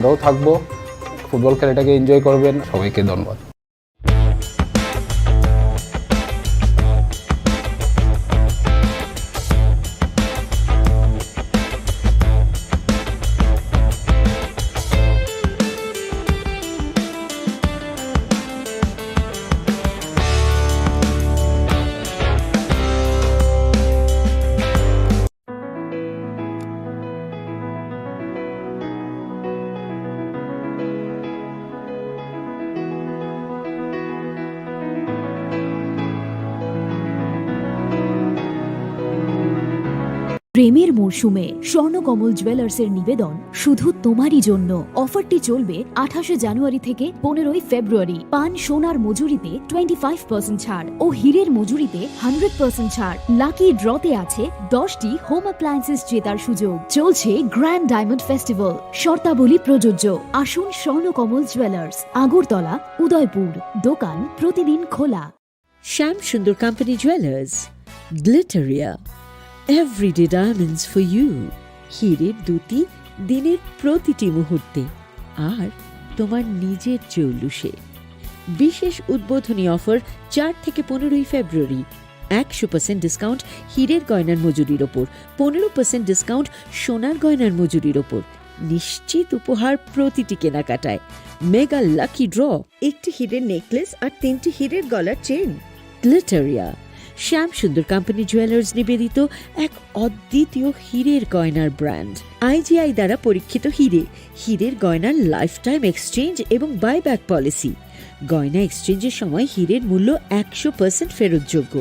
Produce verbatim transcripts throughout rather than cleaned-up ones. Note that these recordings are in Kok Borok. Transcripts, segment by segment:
আমরাও থাকবো, ফুটবল খেলাটাকে এনজয় করবেন। সবাইকে ধন্যবাদ। প্রেমের মরশুমে স্বর্ণকমল জুয়েলার্সের নিবেদন শুধু তোমারই জন্য। অফারটি চলবে আঠাশে জানুয়ারি থেকে পনেরোই ফেব্রুয়ারি। পান সোনার মজুরিতে টোয়েন্টি ফাইভ পার্সেন্ট ছাড় ও হীরের মজুরিতে হান্ড্রেড পার্সেন্ট ছাড়। লাকি ড্রতে আছে দশটি হোম অ্যাপ্লায়েন্সেস জেতার সুযোগ। চলছে গ্র্যান্ড ডায়মন্ড ফেস্টিভ্যাল, শর্তাবলী প্রযোজ্য। আসুন স্বর্ণকমল জুয়েলার্স, আগরতলা, উদয়পুর। দোকান প্রতিদিন খোলা। Shyam Sundar company jewellers, Glitteria, everyday diamonds for you. হীরের দ্যুতি দিনের প্রতিটি মুহূর্তে, আর তোমার নিজের জৌলুসে। বিশেষ উদ্বোধনী অফার চার থেকে পনেরোই ফেব্রুয়ারি। একশো পার্সেন্ট ডিসকাউন্ট হীরের গয়নার মজুরির ওপর, পনেরো পার্সেন্ট ডিসকাউন্ট সোনার গয়নার মজুরির ওপর। নিশ্চিত উপহার প্রতিটি কেনাকাটায়। মেগা লাকি ড্র, একটি হীরের নেকলেস আর তিনটি হীরের গলার চেইন। গ্লিটারিয়া, শ্যাম সুন্দর কোম্পানি জুয়েলার্স নিবেদিত এক অদ্বিতীয় হীরের গয়নার ব্র্যান্ড। আইজিআই দ্বারা পরীক্ষিত হীরে, হীরের গয়নার লাইফ টাইম এক্সচেঞ্জ এবং বাইব্যাক পলিসি। গয়না এক্সচেঞ্জের সময় হীরের মূল্য একশো পার্সেন্ট ফেরতযোগ্য।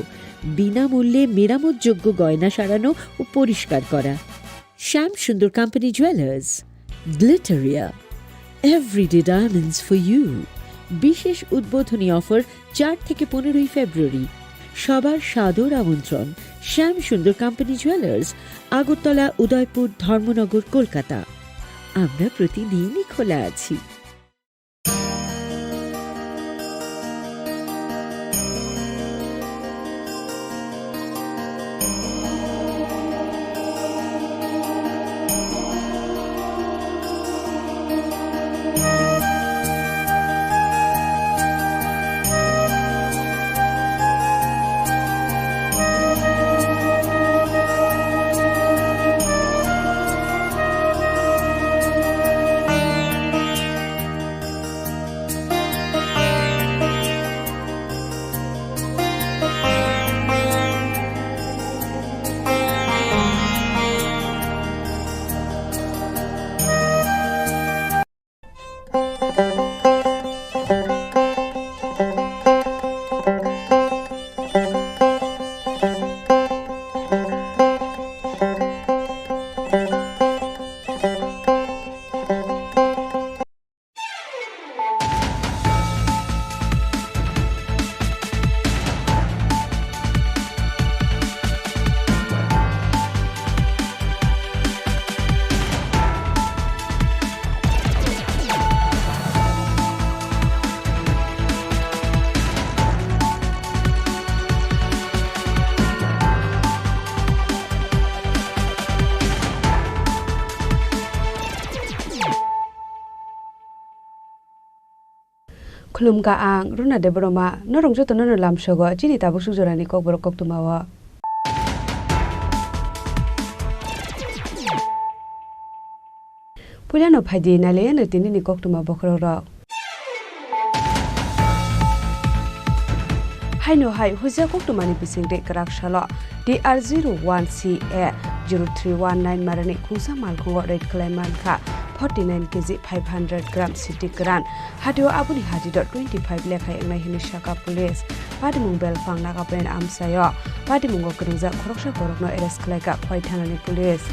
বিনামূল্যে মেরামতযোগ্য গয়না সারানো ও পরিষ্কার করা। Shyam Sundar company jewellers, Glitteria, everyday diamonds for you. বিশেষ উদ্বোধনী অফার চার থেকে পনেরোই ফেব্রুয়ারি। সবার সাদর আমন্ত্রণ শ্যাম সুন্দর কোম্পানি জুয়েলার্স, আগরতলা, উদয়পুর, ধর্মনগর, কলকাতা। আমরা প্রতিদিনই খোলা আছি। Khulumkha ang Runa Debbarma, norok jotono no lamsogo chini tabuk suk jorani kokborok koktwmao. Puilano phaidi nailaiyano tinini koktwma bokhorokrok. Haino hai huja koktwmani bisingtwi kwrak salo T R zero one C A zero three one nine marani khungsa malkhungo raid khlai mankha forty nine K G five hundred gram siti kwran. Hatio aboni hati do twenty five lekhai wngnai hwnwi sakha police. Patimung belphang Nagapoint amchaio. Patimungo kwrwngjak khoroksa borokno arrest khlaikha Khowai thanani police.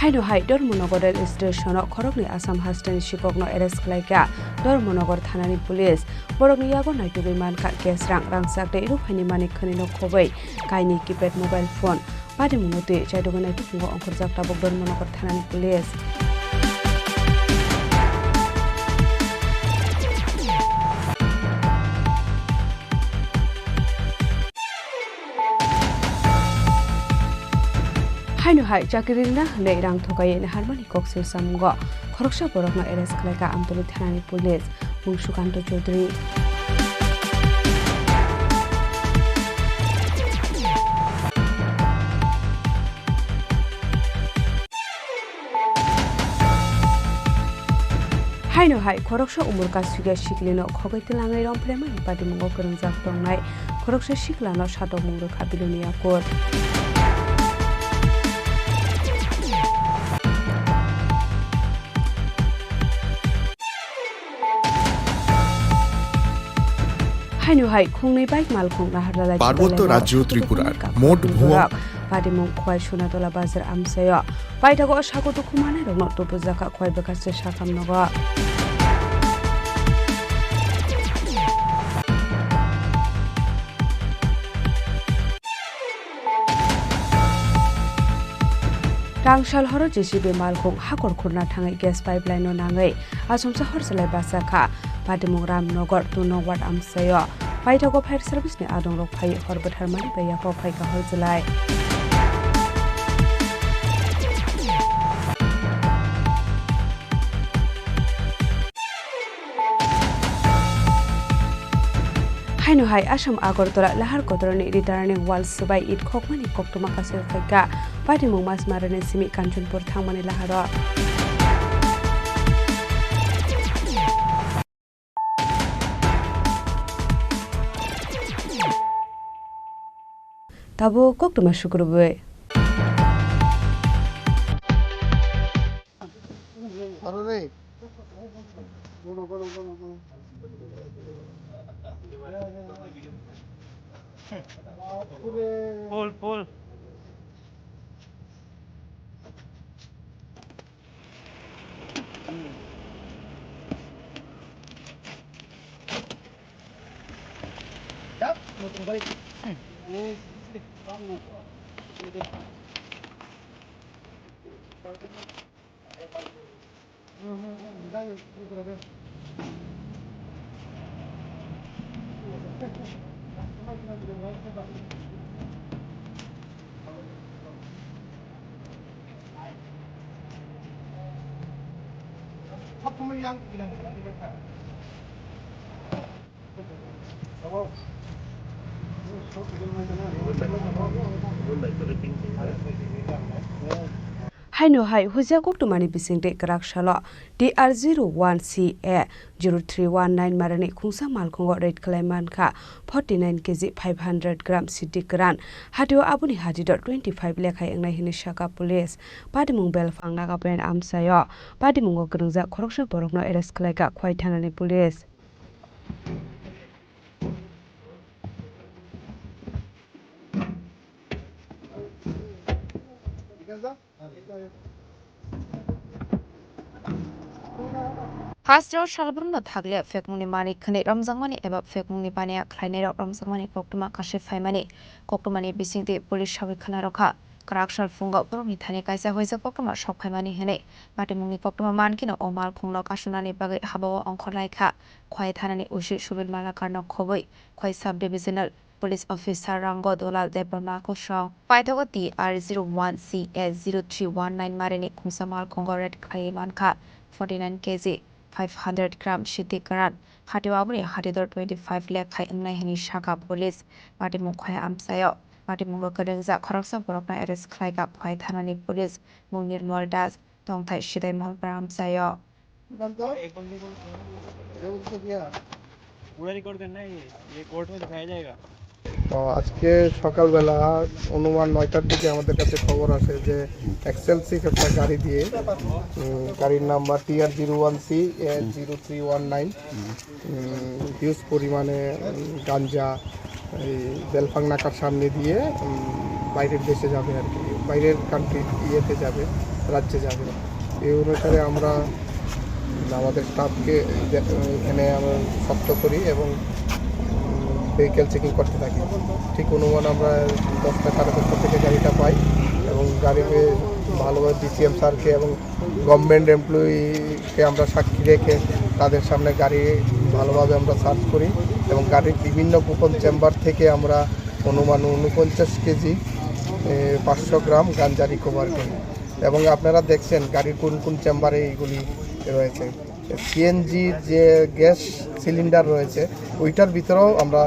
Haino hai Dharmanagar rail station-o khoroknwi Assam hasteni sikokno arrest khlaikha Dharmanagar thanani police. Borokni yago naitugwi mankha cash rang, rangchak tei ruphaini manik khwnino khobwi kainwi keypad mobile phone. Patimungno twi chaidugwi naitugmung ongkhorjak tabuk Dharmanagar thanani police. Haino hai chakiri rwna hwnwi rang thokaiwi naharmani kok se samungo khoroksa borokno arrest khlaikha Amtwlwi thanani police, mung Sukanto Chaudhary. Haino hai khoroksa umor kasugya siklino khogwi twlangwi romphre mani patimungo kwrwngjak tongnai khoroksa siklano satokmung rwkha Belonia court. Haino hai khungnwi bike malkhung naharlai Parboto Chudalai rajyo Tripura, khatung moth khatung bhuwang. Borok. Patimung Khwai Sunatola Bazar amchaio. Paithago o sago dukhu manai rokno tubujakha Khwai bwkhaste sakam nogo. Tangsal horo J C B malkhung hakor khurna thangwi gas pipeline no nangwi achomsa hor salai bachakha. Patimung Ramnagar two nong ward amchaio. Paithago fire service ni adongrok phai hor bwthar mani bai yaphao phaikha hor jwlai. Haino hai Assam Agartala Lahar Kotorani returning wall swbai it khokmani koktwma kasui phaikha. Patimung Masmarani simi Kanchanpur thangmani laharo. Tabuk koktwma sukrubwi. Pol, pol. Haino hai huiya koktwmani bisingtwi kwrak salo T R zero one C A zero three one nine marani khungsa malkhungo raid khlai mankha forty nine K G five hundred gram sidi kwran. Hatio aboni hatidor twenty five lekhai wngnai hwnwi sakha police. Patimung Belphang Nagapoint amchaio. Patimungo kwrwngjak khoroksa borokno arrest khlaikha Khwai thanani police. Hasteo salbrumno thakle phekmungni mani khwnwi romjakmani eba phekmungni baniya khlainairok romjakmani koktwma kasui phaimani koktwmani bisingtwi police sawi khwna rwkha. Kwrak sal phungo borokni thani kaisa huijak koktwma sok phaimani hwnwi patimungni koktwma mankhe o malkhungno kasunani bagwi habao ongkhorlaikha. Khwai thanani O C Subil Malakarno khobwi Khwai sub-divisional police officer Rango Dulal Debbarma kosong. Paithago T R zero one C A zero three one nine marini khungsa malkhungo raid khlaiwi mankha forty nine K G five hundred gram sidi kwran. Hatio aboni hatidor twenty five lekhai wngnai hwnwi sakha police. Patimung Khwai amchaio. Patimungo kwrwngjak khoroksa borokno arrest khlaikha Khwai thanani police. Mung Nirmal Das, tongthai Sidai Moholpara amchaio. पूरा रिकॉर्ड करना है ये, ये कोर्ट में दिखाया जाएगा। তো আজকে সকালবেলা অনুমান নয়টার দিকে আমাদের কাছে খবর আসে যে এক্সেলসিক একটা গাড়ি দিয়ে, উম, গাড়ির নাম্বার টি আর জিরো ওয়ান সি এ জিরো থ্রি ওয়ান নাইন, উম, হিউজ পরিমাণে, উম, গাঞ্জা এই বেলফাং নাকার সামনে দিয়ে, উম, বাইরের দেশে যাবে আর কি, বাইরের কান্ট্রি ইয়েতে যাবে, রাজ্যে যাবে। এই অনুসারে আমরা, উম, আমাদের স্টাফকে যে, এখানে আমরা শক্ত করি এবং, উম, ভেহিকেল চেকিং করতে থাকি। ঠিক অনুমান আমরা দশটা, সাড়ে দশটা থেকে গাড়িটা পাই এবং গাড়ি পেয়ে ভালোভাবে ডি সি এম স্যারকে এবং গভর্নমেন্ট এমপ্লয়িকে আমরা সাক্ষী রেখে তাদের সামনে গাড়ি ভালোভাবে আমরা সার্চ করি এবং গাড়ির বিভিন্ন গোপন চেম্বার থেকে আমরা অনুমান ঊনপঞ্চাশ কেজি এ, পাঁচশো গ্রাম গাঞ্জা রিকভার করি। এবং আপনারা দেখছেন গাড়ির কোন কোন চেম্বারে এইগুলি রয়েছে। সিএনজি যে গ্যাস সিলিন্ডার রয়েছে, ওইটার ভিতরেও আমরা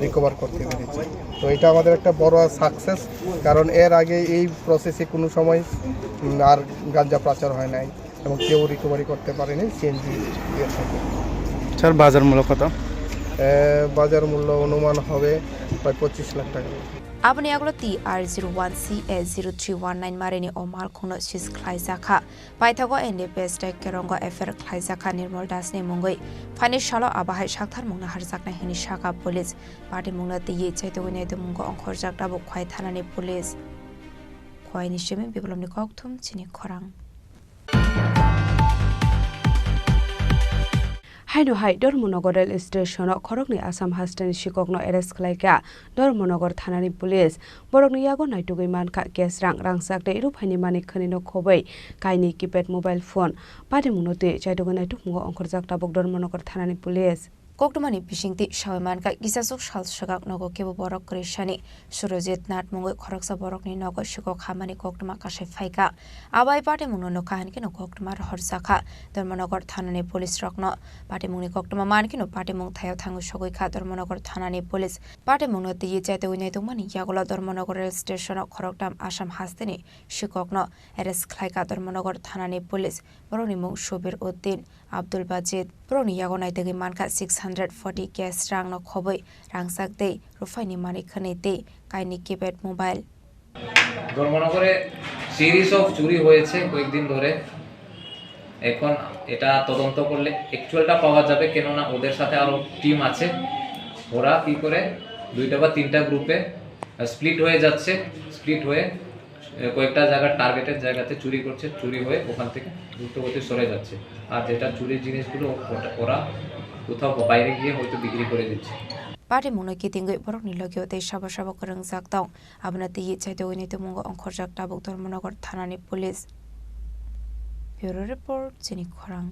রিকভার করতে পেরেছি। তো এটা আমাদের একটা বড় সাকসেস, কারণ এর আগে এই প্রসেসে কোনো সময়, উম, আর গাঞ্জা পাচার হয় নাই এবং কেউ রিকভারি করতে পারেনি সিএনজি ইয়ের সাথে। স্যার, বাজার মূল্য কত? এ, বাজার মূল্য অনুমান হবে প্রায় পঁচিশ লাখ টাকা। Aboni yagulo T R zero one C A zero three one nine marini o malkhungno seize khlaijakha. Paithago N D P S tei Kerongo F I R khlaijakha Nirmal Das ni mungwi. Phaini salo abo hai sakthar mungno harjaknai hwnwi sakha police. Patimungno twiwi chaitugwi naitukmungo ongkhorjak tabuk Khwai thanani police. Khwaini simi Biplobni kokthum chini khorang. Haino hai Dharmanagar rail station o khoroknwi Assam hasteni sikokno arrest khlaikha Dharmanagar thanani police. Borokni yago naitugwi mankha cash rang, rangchak tei ruphaini manwi khwnwino khobwi kainwi keypad mobile phone. Patimungno twi chaitugwi naitukmungo ongkhorjak tabuk Dharmanagar thanani police. Koktwmani bisingtwi sawi mankha, kisasuk sal swkang nogo kebo borok kwrwi sani Surojit Nath mungwi khoroksa borokni nogo sikok hamani koktwma kasai phaikha. Abai patimungno nukha hinkhe no koktwma rohorjakha Dharmanagar thanani police rokno. Patimungni koktwma mankhe no patimung thaio thangwi sogwi kha Dharmanagar thanani police. Patimungno twiwi chaitugwi naitugmani yagulo Dharmanagar rail station o khoroktham Assam hasteni sikokno arrest khlaikha Dharmanagar thanani police. Borokni mung Subir Uddin, Abdul Bajid. Borokni yago naitugwi mankha six hundred forty cash rangno khobwi, rangchak tei ruphaini manwi khwnwi tei kainwi keypad mobile. ধর্মনগরে series of চুরি হয়েছে কয়েকদিন ধরে। এখন এটা তদন্ত করলে অ্যাকচুয়ালটা পাওয়া যাবে, কেননা ওদের সাথে আরও টিম আছে। ওরা কী করে দুইটা বা তিনটা গ্রুপে স্প্লিট হয়ে যাচ্ছে, স্প্লিট হয়ে এ, কয়েকটা জায়গার টার্গেটেড জায়গাতে চুরি করছে, চুরি হয়ে ওখান থেকে দ্রুতগতি সরে যাচ্ছে। আর যেটা চুরির জিনিসগুলো ওটা, ওরা কোথাও বাইরে গিয়ে হয়তো বিক্রি করে দিচ্ছে। Patimungno kitingwi borokni logio tei sabo sabo kwrwngjak tong. Abono twiwi chaitugwi naitugmungo ongkhorjak tabuk Dharmanagar thanani police. Bureau report, chini khorang.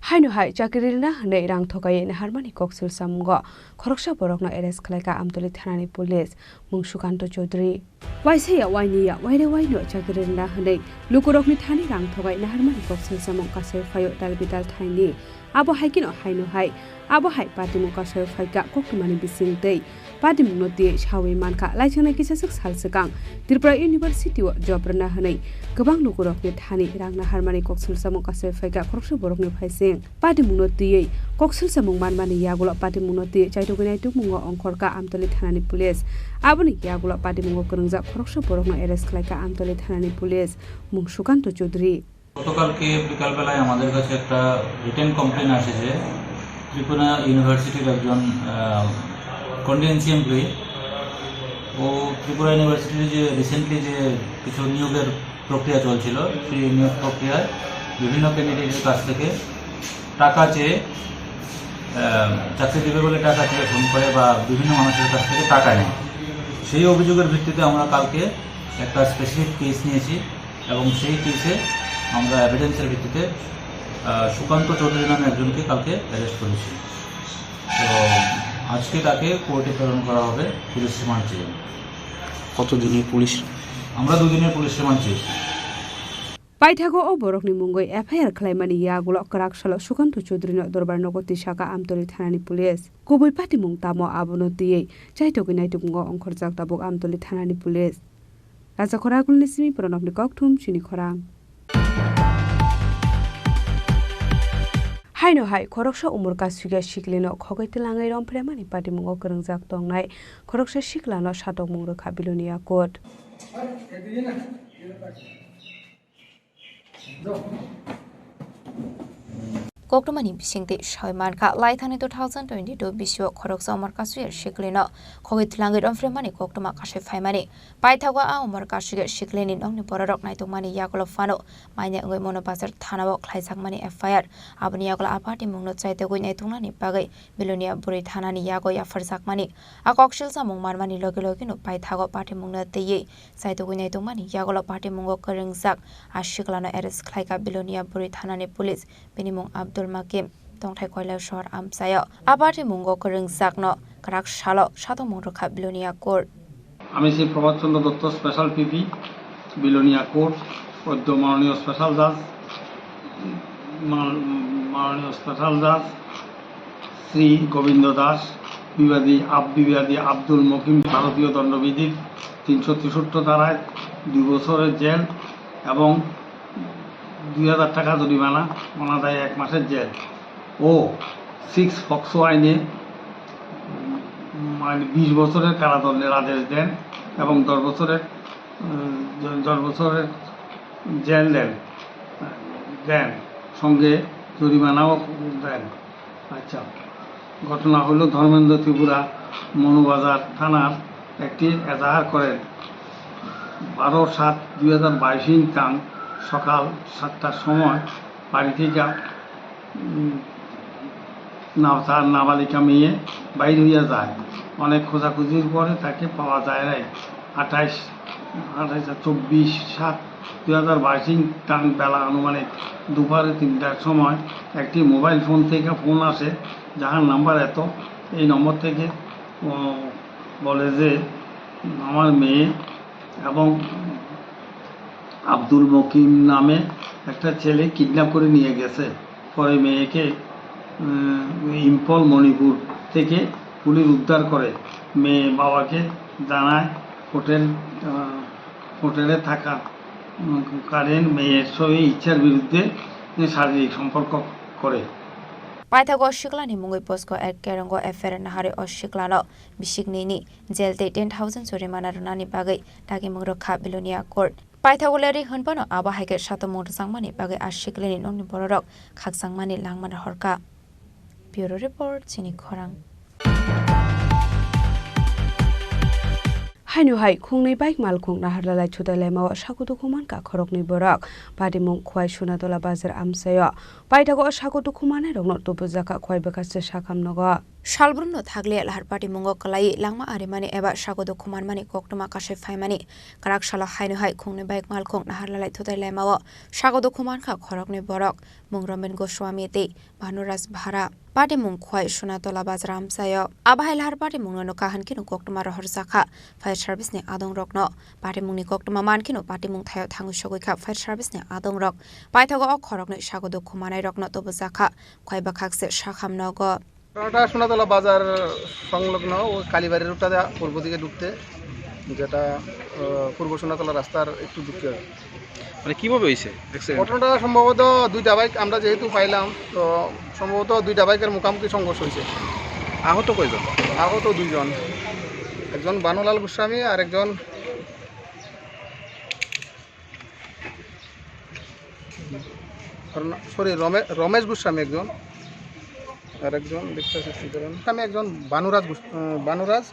Haino hai chakri rina hwnwi rang thokai naharmani koksil samungo khoroksa borokno arrest khlaikha Amtoli thanani police, mung Sukanto Chaudhary. Waisa ya waini ya waire waino chakri rina hwnwi lukurokni thani rang thokai naharmani koksil samung kasai phaio dalbidal thaini. Abo hai kheno haino hai, abo hai patimung kasai phaikha koktwmani bising tei Patimungno twiwi sawi mankha, laichangnai kisaswk sal swkang Tripura University o job rwna hwnwi kwbang lukurokni thani rang naharmani koksilsamung kasai phaikha khoroksa borokni phaising. Patimungno twiwi koksilsamung manmani yagulo patimungno twiwi chaitugwi naitukmungo ongkhorkha Amtoli thanani police. Aboni yagulo patimungo kwrwngjak khoroksa borokno arrest khlaikha Amtoli thanani police, mung Sukanto Chaudhary. গতকালকে বিকালবেলায় আমাদের কাছে একটা written complain আসে যে ত্রিপুরা ইউনিভার্সিটির একজন contingency employee, ও ত্রিপুরা ইউনিভার্সিটির যে রিসেন্টলি যে কিছু নিয়োগের প্রক্রিয়া চলছিল, সেই নিয়োগ প্রক্রিয়ায় বিভিন্ন ক্যান্ডিডেটের কাছ থেকে টাকা চেয়ে, আহ, চাকরি দেবে বলে টাকা চেয়ে ফোন করে বা বিভিন্ন মানুষের কাছ থেকে টাকা নেয়। সেই অভিযোগের ভিত্তিতে আমরা কালকে একটা স্পেসিফিক কেস নিয়েছি এবং সেই কেসে আমরা এভিডেন্সের ভিত্তিতে, আহ, সুকান্ত চৌধুরী নামে একজনকে কালকে অ্যারেস্ট করেছি। তো আজকে তাকে কোর্টে প্রেরণ করা হবে পুলিশ রিমান্ড চেয়ে। কতদিনের পুলিশ? আমরা দুদিনের পুলিশ রিমান্ড চেয়েছি। Paithago o borokni mungwi F I R khlaimani yagulo kwrak salo Sukanto Chaudhary no dorbar nogo tisaka Amtoli thanani police. Kubui patimung tamo abono twiwi chaitugwi naitukmungo ongkhorjak tabuk Amtoli thanani police. Rajakhor Agulni simi Pranabni kokthum chini khorang. Haino hai khoroksa umor kasugya siklino khogwi twlangwi romphre mani patimungo kwrwngjak tongnai khoroksa siklano satokmung rwkha Bilonia court. Koktwmani bisingtwi sawi mankha, laithani two thousand twenty-two bisio khoroksa umor kasugya siklino khogwi twlangwi romphre mani koktwma kasai phaimani. Paithago a umor kasugya siklini nokni bororok naitukmani yagulo phano maina wngwi Mono Bazar thanao khlaijakmani F I R. Aboni yagulo a patimungno chaitugwi naituknani bagwi Bilonia bwrwi thanani yago yapharjakmani. A koksil samung manmani logi logino paithago patimungno twiwi chaitugwi naitukmani yagulo patimungo kwrwngjak a siklano arrest khlaikha Bilonia bwrwi thanani police. Bini mung Abdul Makim, tongthai Koilashahar amchaio. A patimungo kwrwngjakno kwrak salo satung mung rwkha Belonia Court. আমি শ্রী প্রভাতচন্দ্র দত্ত, স্পেশাল পিপি, বিলোনিয়া কোর্ট, অদ্য মাননীয় স্পেশাল জাজ, মাল-, মাননীয় স্পেশাল জাজ শ্রী গোবিন্দ দাস, বিবাদী আব-, বিবাদী আব্দুল মকিম ভারতীয় দণ্ডবিধির তিনশো তেষট্টি ধারায় দুই বছরের জেল এবং দুই হাজার টাকা জরিমানা, অনাদায়ে এক মাসের জেল ও সিক্স পক্সো আইনে, উম, মানে বিশ বছরের কারাদণ্ডের আদেশ দেন এবং দশ বছরের, উম, দ-, দশ বছরের জেল দেন, দেন, সঙ্গে জরিমানাও দেন। আচ্ছা, ঘটনা হলো ধর্মেন্দ্র ত্রিপুরা মনুবাজার থানার একটি এজাহার করেন। বারো সাত দুই হাজার বাইশ ইংতাং সকাল সাতটার সময় বাড়ি থেকে, উম, না-, তার নাবালিকা মেয়ে বাইর হইয়া যায়। অনেক খোঁজাখুঁজির পরে তাকে পাওয়া যায় নাই। আঠাইশ, আঠাইশ, চব্বিশ সাত দুই হাজার বাইশ ইংতাং বেলা আনুমানিক দুপুরে তিনটার সময় একটি মোবাইল ফোন থেকে ফোন আসে, যাহার নাম্বার এত, এই নম্বর থেকে, ও, বলে যে আমার মেয়ে এবং আব্দুল মকিম নামে একটা ছেলে কিডন্যাপ করে নিয়ে গেছে। পরে মেয়েকে, উম, ইম্ফল মণিপুর থেকে পুলিশ উদ্ধার করে। মেয়ে বাবাকে জানায় হোটেল, আহ, হোটেলে থাকা, উম, কারেন মেয়ের সঙ্গে ইচ্ছার বিরুদ্ধে শারীরিক সম্পর্ক করে। Paithago siklani mungwi posko ek kerongo F I R nahari o siklano bisiknini jel tei ten thousand jorimana rwnani bagwi dagimung rwkha Belonia Court. Paithago leri hwnphano abo hai khe satung mung rwjakmani bagwi a siklini nokni bororok khakchangmani langma rohorkha. Bureau Report, Chini Khorang. Haino hai khungnwi bike malkhung naharlalai thutai laimao sago dukhu mankha khoroknwi borok. Patimung Khwai Sunatola bazar amchaio paithago sago dukhu mannairokno tubujakha Khwai bwkhakshe sakham nogo. Salbrumno thakliya lahar patimungo kwlaiwi langma arimani eba sago dukhu manmani koktwma kasui phaimani kwrak salo haino hai khungnwi bike malkhung naharlalai thutai laimao sago dukhu mankha khoroknwi borok, mung Romen Goswami tei Bhanuraj Bhara. Patimung Khwai Sunatola bazar amchaio. Abo hai lahar patimungno no kaham kheno koktwma rohorjakha fire service ni adongrokno. Patimungni koktwma man kheno patimung thaio thangwi sogwi kha fire service ni adongrok. Paithago o khoroknwi sago dukhu manairokno tubujakha Khwai bwkhakse sakham nogo. ঘটনাটা সোনাতলা বাজার সংলগ্ন ও কালীবাড়ি রোডটা দেয়া পূর্ব দিকে ঢুকতে, যেটা, আহ, পূর্ব সোনাতলা রাস্তার একটু দিকে। মানে কিভাবে হয়েছে অ্যাক্সিডেন্ট? ঘটনাটা সম্ভবত দুইটা বাইক, আমরা যেহেতু পাইলাম, তো সম্ভবত দুইটা বাইকের মুখোমুখি সংঘর্ষ হয়েছে। আহত কয়জন? আহত দুইজন, একজন বানুলাল গোস্বামী আর একজন, সরি, রমে-, রমেশ গোস্বামী একজন, আর একজন দেখতে পাচ্ছি কি করেন। আমি একজন বানুরাজ গোস-, আহ, বানুরাজ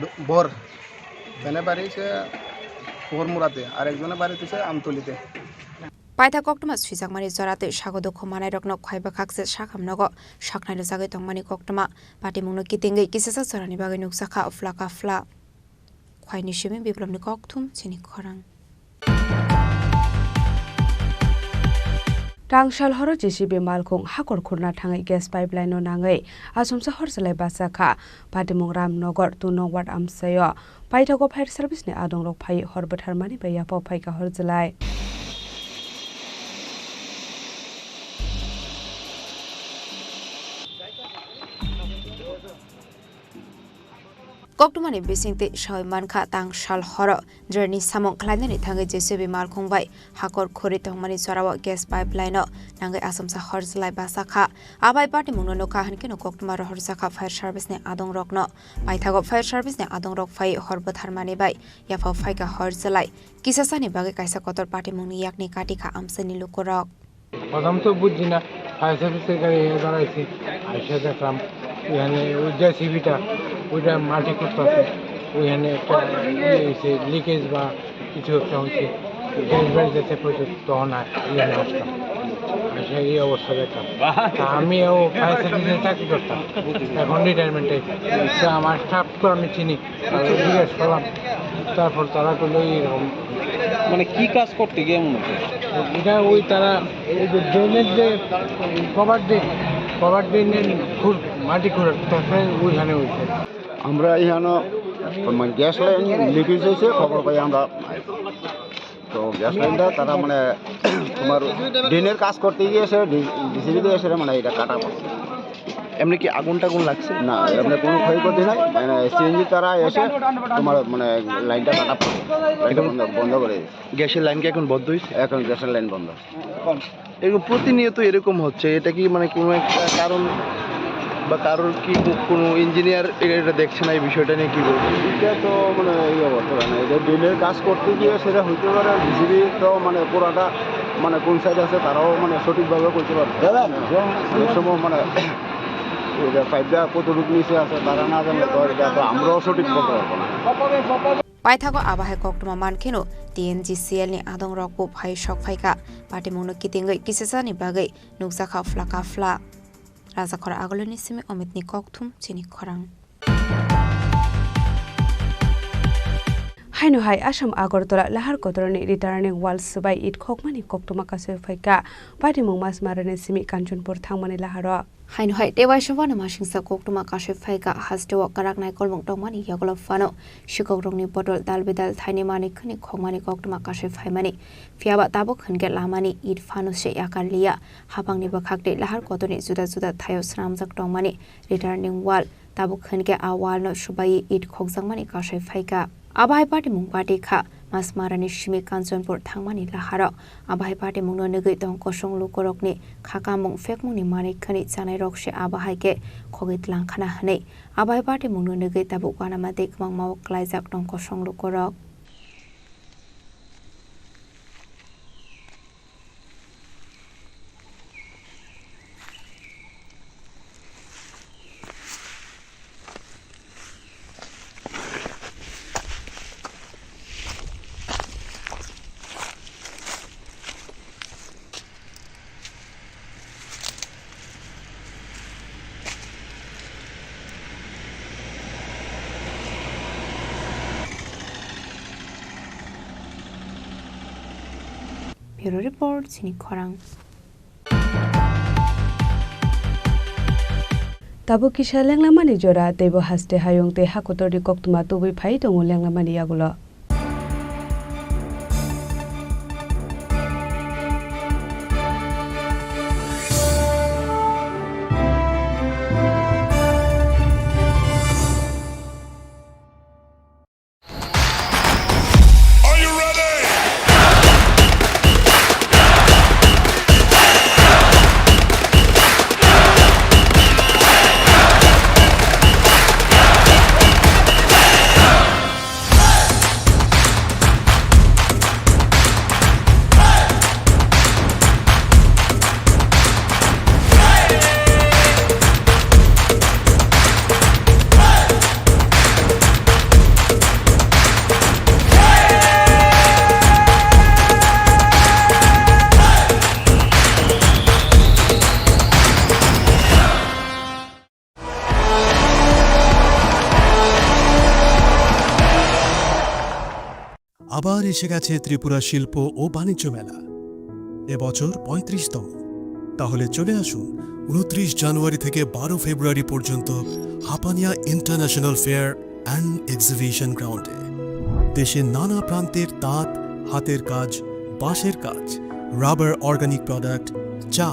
ব-, বর, এনে বাড়ি হচ্ছে পুকুরমুড়াতে, আর একজনের বাড়ি হচ্ছে আমতলিতে। Paitha koktwma swijakmani jora tei sago dukhu manairokno Khwai bwkhakse sakham nogo saknai rwjagwi tongmani koktwma patimungno kitingwi kisasa jorani bagwi nukjakha Phlaka Phla. Khwaini simi Biplopni kokthum chini khorang. Tangsal horo J C B malkhung hakor khurna thangwi gas pipeline no nangwi asomsa hor chwlai bachakha. Patimung Ramnagar two nong ward amchaio. Paithago fire service ni adongrok phai hor bwtharmani bai yaphao phaikha hor chwlai. Koktwmani bisingtwi sawi mankha, tangsal horo drainage samung khlainani thangwi J C B malkhung bai hakor khuri tongmani jorao gas pipeline-o nangwi asomsa hor chwlai bachakha. Abai patimungno nukha hwnkhe no koktwma rohorjakha fire service ni adongrokno. Paithago fire service ni adongrok phai hor bwtharmani bai yaphao phaikha hor chwlai. Kisasani bagwi kaisa kotor patimungni yakni katikha amchaini lukurok. প্রথম তো বুঝছি না, ফায়ার সার্ভিসের গাড়ি এসে দাঁড়াইছে, এসে দেখলাম ওইখানে ওই জেসিবিটা, ওইটা মাটি খুঁড়তেছে, ওইখানে একটা ইয়ে হয়েছে, লিকেজ বা কিছু একটা হয়েছে, গ্যাস বাড়ি যেতে পড়ছে, তখন আর এখানে আসলাম, এসে এই অবস্থা দেখলাম। তা আমিও ফায়ার সার্ভিসে চাকরি করতাম, এখন রিটায়ারমেন্টে। তো আমার স্টাফ তো আমি চিনি, তারা জিজ্ঞেস করলাম, তারপর তারা বললো এইরকম। মানে কি কাজ করতে গিয়ে এমন হয়েছে? এটা ওই তারা এই যে ড্রেনের যে কভার ড্রেন, কভার ড্রেনের খুর, মাটি খুঁড়ে, তখন ওইখানে হয়েছে। আমরা এখানে মানে গ্যাস লাইন লিকেজ হয়েছে, খবর পাই আমরা। তো গ্যাস লাইনটা তারা মানে তোমার ড্রেনের কাজ করতে গিয়ে এসে, ডিসিবিতে এসে মানে এটা কাটা পড়ছে। এমনি কি আগুন টাগুন লাগছে? না, এমনি কোনো ক্ষয়ক্ষতি নাই। মানে সিএনজি তারা এসে তোমার মানে লাইনটা কাটা পড়ছে, লাইনটা বন্ধ, বন্ধ করে দিয়েছে। গ্যাসের লাইন কি এখন বন্ধ হয়েছে? এখন গ্যাসের লাইন বন্ধ। এরকম প্রতিনিয়ত এরকম হচ্ছে, এটা কি মানে কোনো একটা কারণ বা কারোর কি কো-, কোনো ইঞ্জিনিয়ার এটা, এটা দেখছে না এই বিষয়টা নিয়ে, কি বলবো? এটা তো মানে এই অবস্থা, মানে এটা ড্রেনের কাজ করতে গিয়ে সেটা হইতে পারে। ডিসিবি তো মানে পুরাটা মানে কোন সাইড আছে তারাও মানে সঠিকভাবে করতে পারবে না। অনেক সময় মানে এটা পাইপটা কতটুকু নিচে আছে তারা না জানলে তো এটা তো আমরাও সঠিক বলতে পারবো না। Paithago abo hai koktwma mankheno T N G C L ni adongrokbo phai sok phaikha. Patimungno kitingwi kisisani bagwi nukjakha phlaka phla. Rajakhor Aguluni simi Omitni kokthum chini khorang. Haino hai Assam Agartala Lahar Kotorni returning wall swbai it khokmani koktwma kasui phaikha. Patimung Masmarani simi Kanchanpur thangmani laharo. Haino hai tei uaisa uanama singsa koktwma kasui phaikha, hasteo kwrak naikolmung tongmani yagulo phano sikokrokni bodol dal bidal thaini manwi khwnwi khokmani koktwma kasui phaimani. Phiyaba tabuk hwnkhe lamani it phano se yakar liya. Hapangni bwkhak tei Lahar Kotorni juda juda thaio swnamjak tongmani returning wall. Tabuk hwnkhe a wall no swbaiwi it khokjakmani kasui phaikha. Abo hai patimung bati kha, Masmarani simi Kanchanpur thangmani laharo. Abo hai patimungno nugwi tong kosong lukurokni khakamung phekmungni manwi khwnwi chanairok se abo hai khe khogwi tlangkhana hwnwi. Abo hai patimungno nugwi tabuk uanama tei kwbangma o klaijak tong kosong lukurok. Bureau Report, chini khorang. Tabuk kisa lenglamani jora, teibo haste hayung tei hakotorni koktwma tubui phai tongo lenglamani yagulo. আবার এসে গেছে ত্রিপুরা শিল্প ও বাণিজ্য মেলা, এবছর পঁয়ত্রিশতম। তাহলে চলে আসুন ঊনত্রিশ জানুয়ারি থেকে বারো ফেব্রুয়ারি পর্যন্ত Hapania international fair and exhibition গ্রাউন্ডে। দেশের নানা প্রান্তের তাঁত, হাতের কাজ, বাঁশের কাজ, রাবার অর্গানিক প্রোডাক্ট, চা,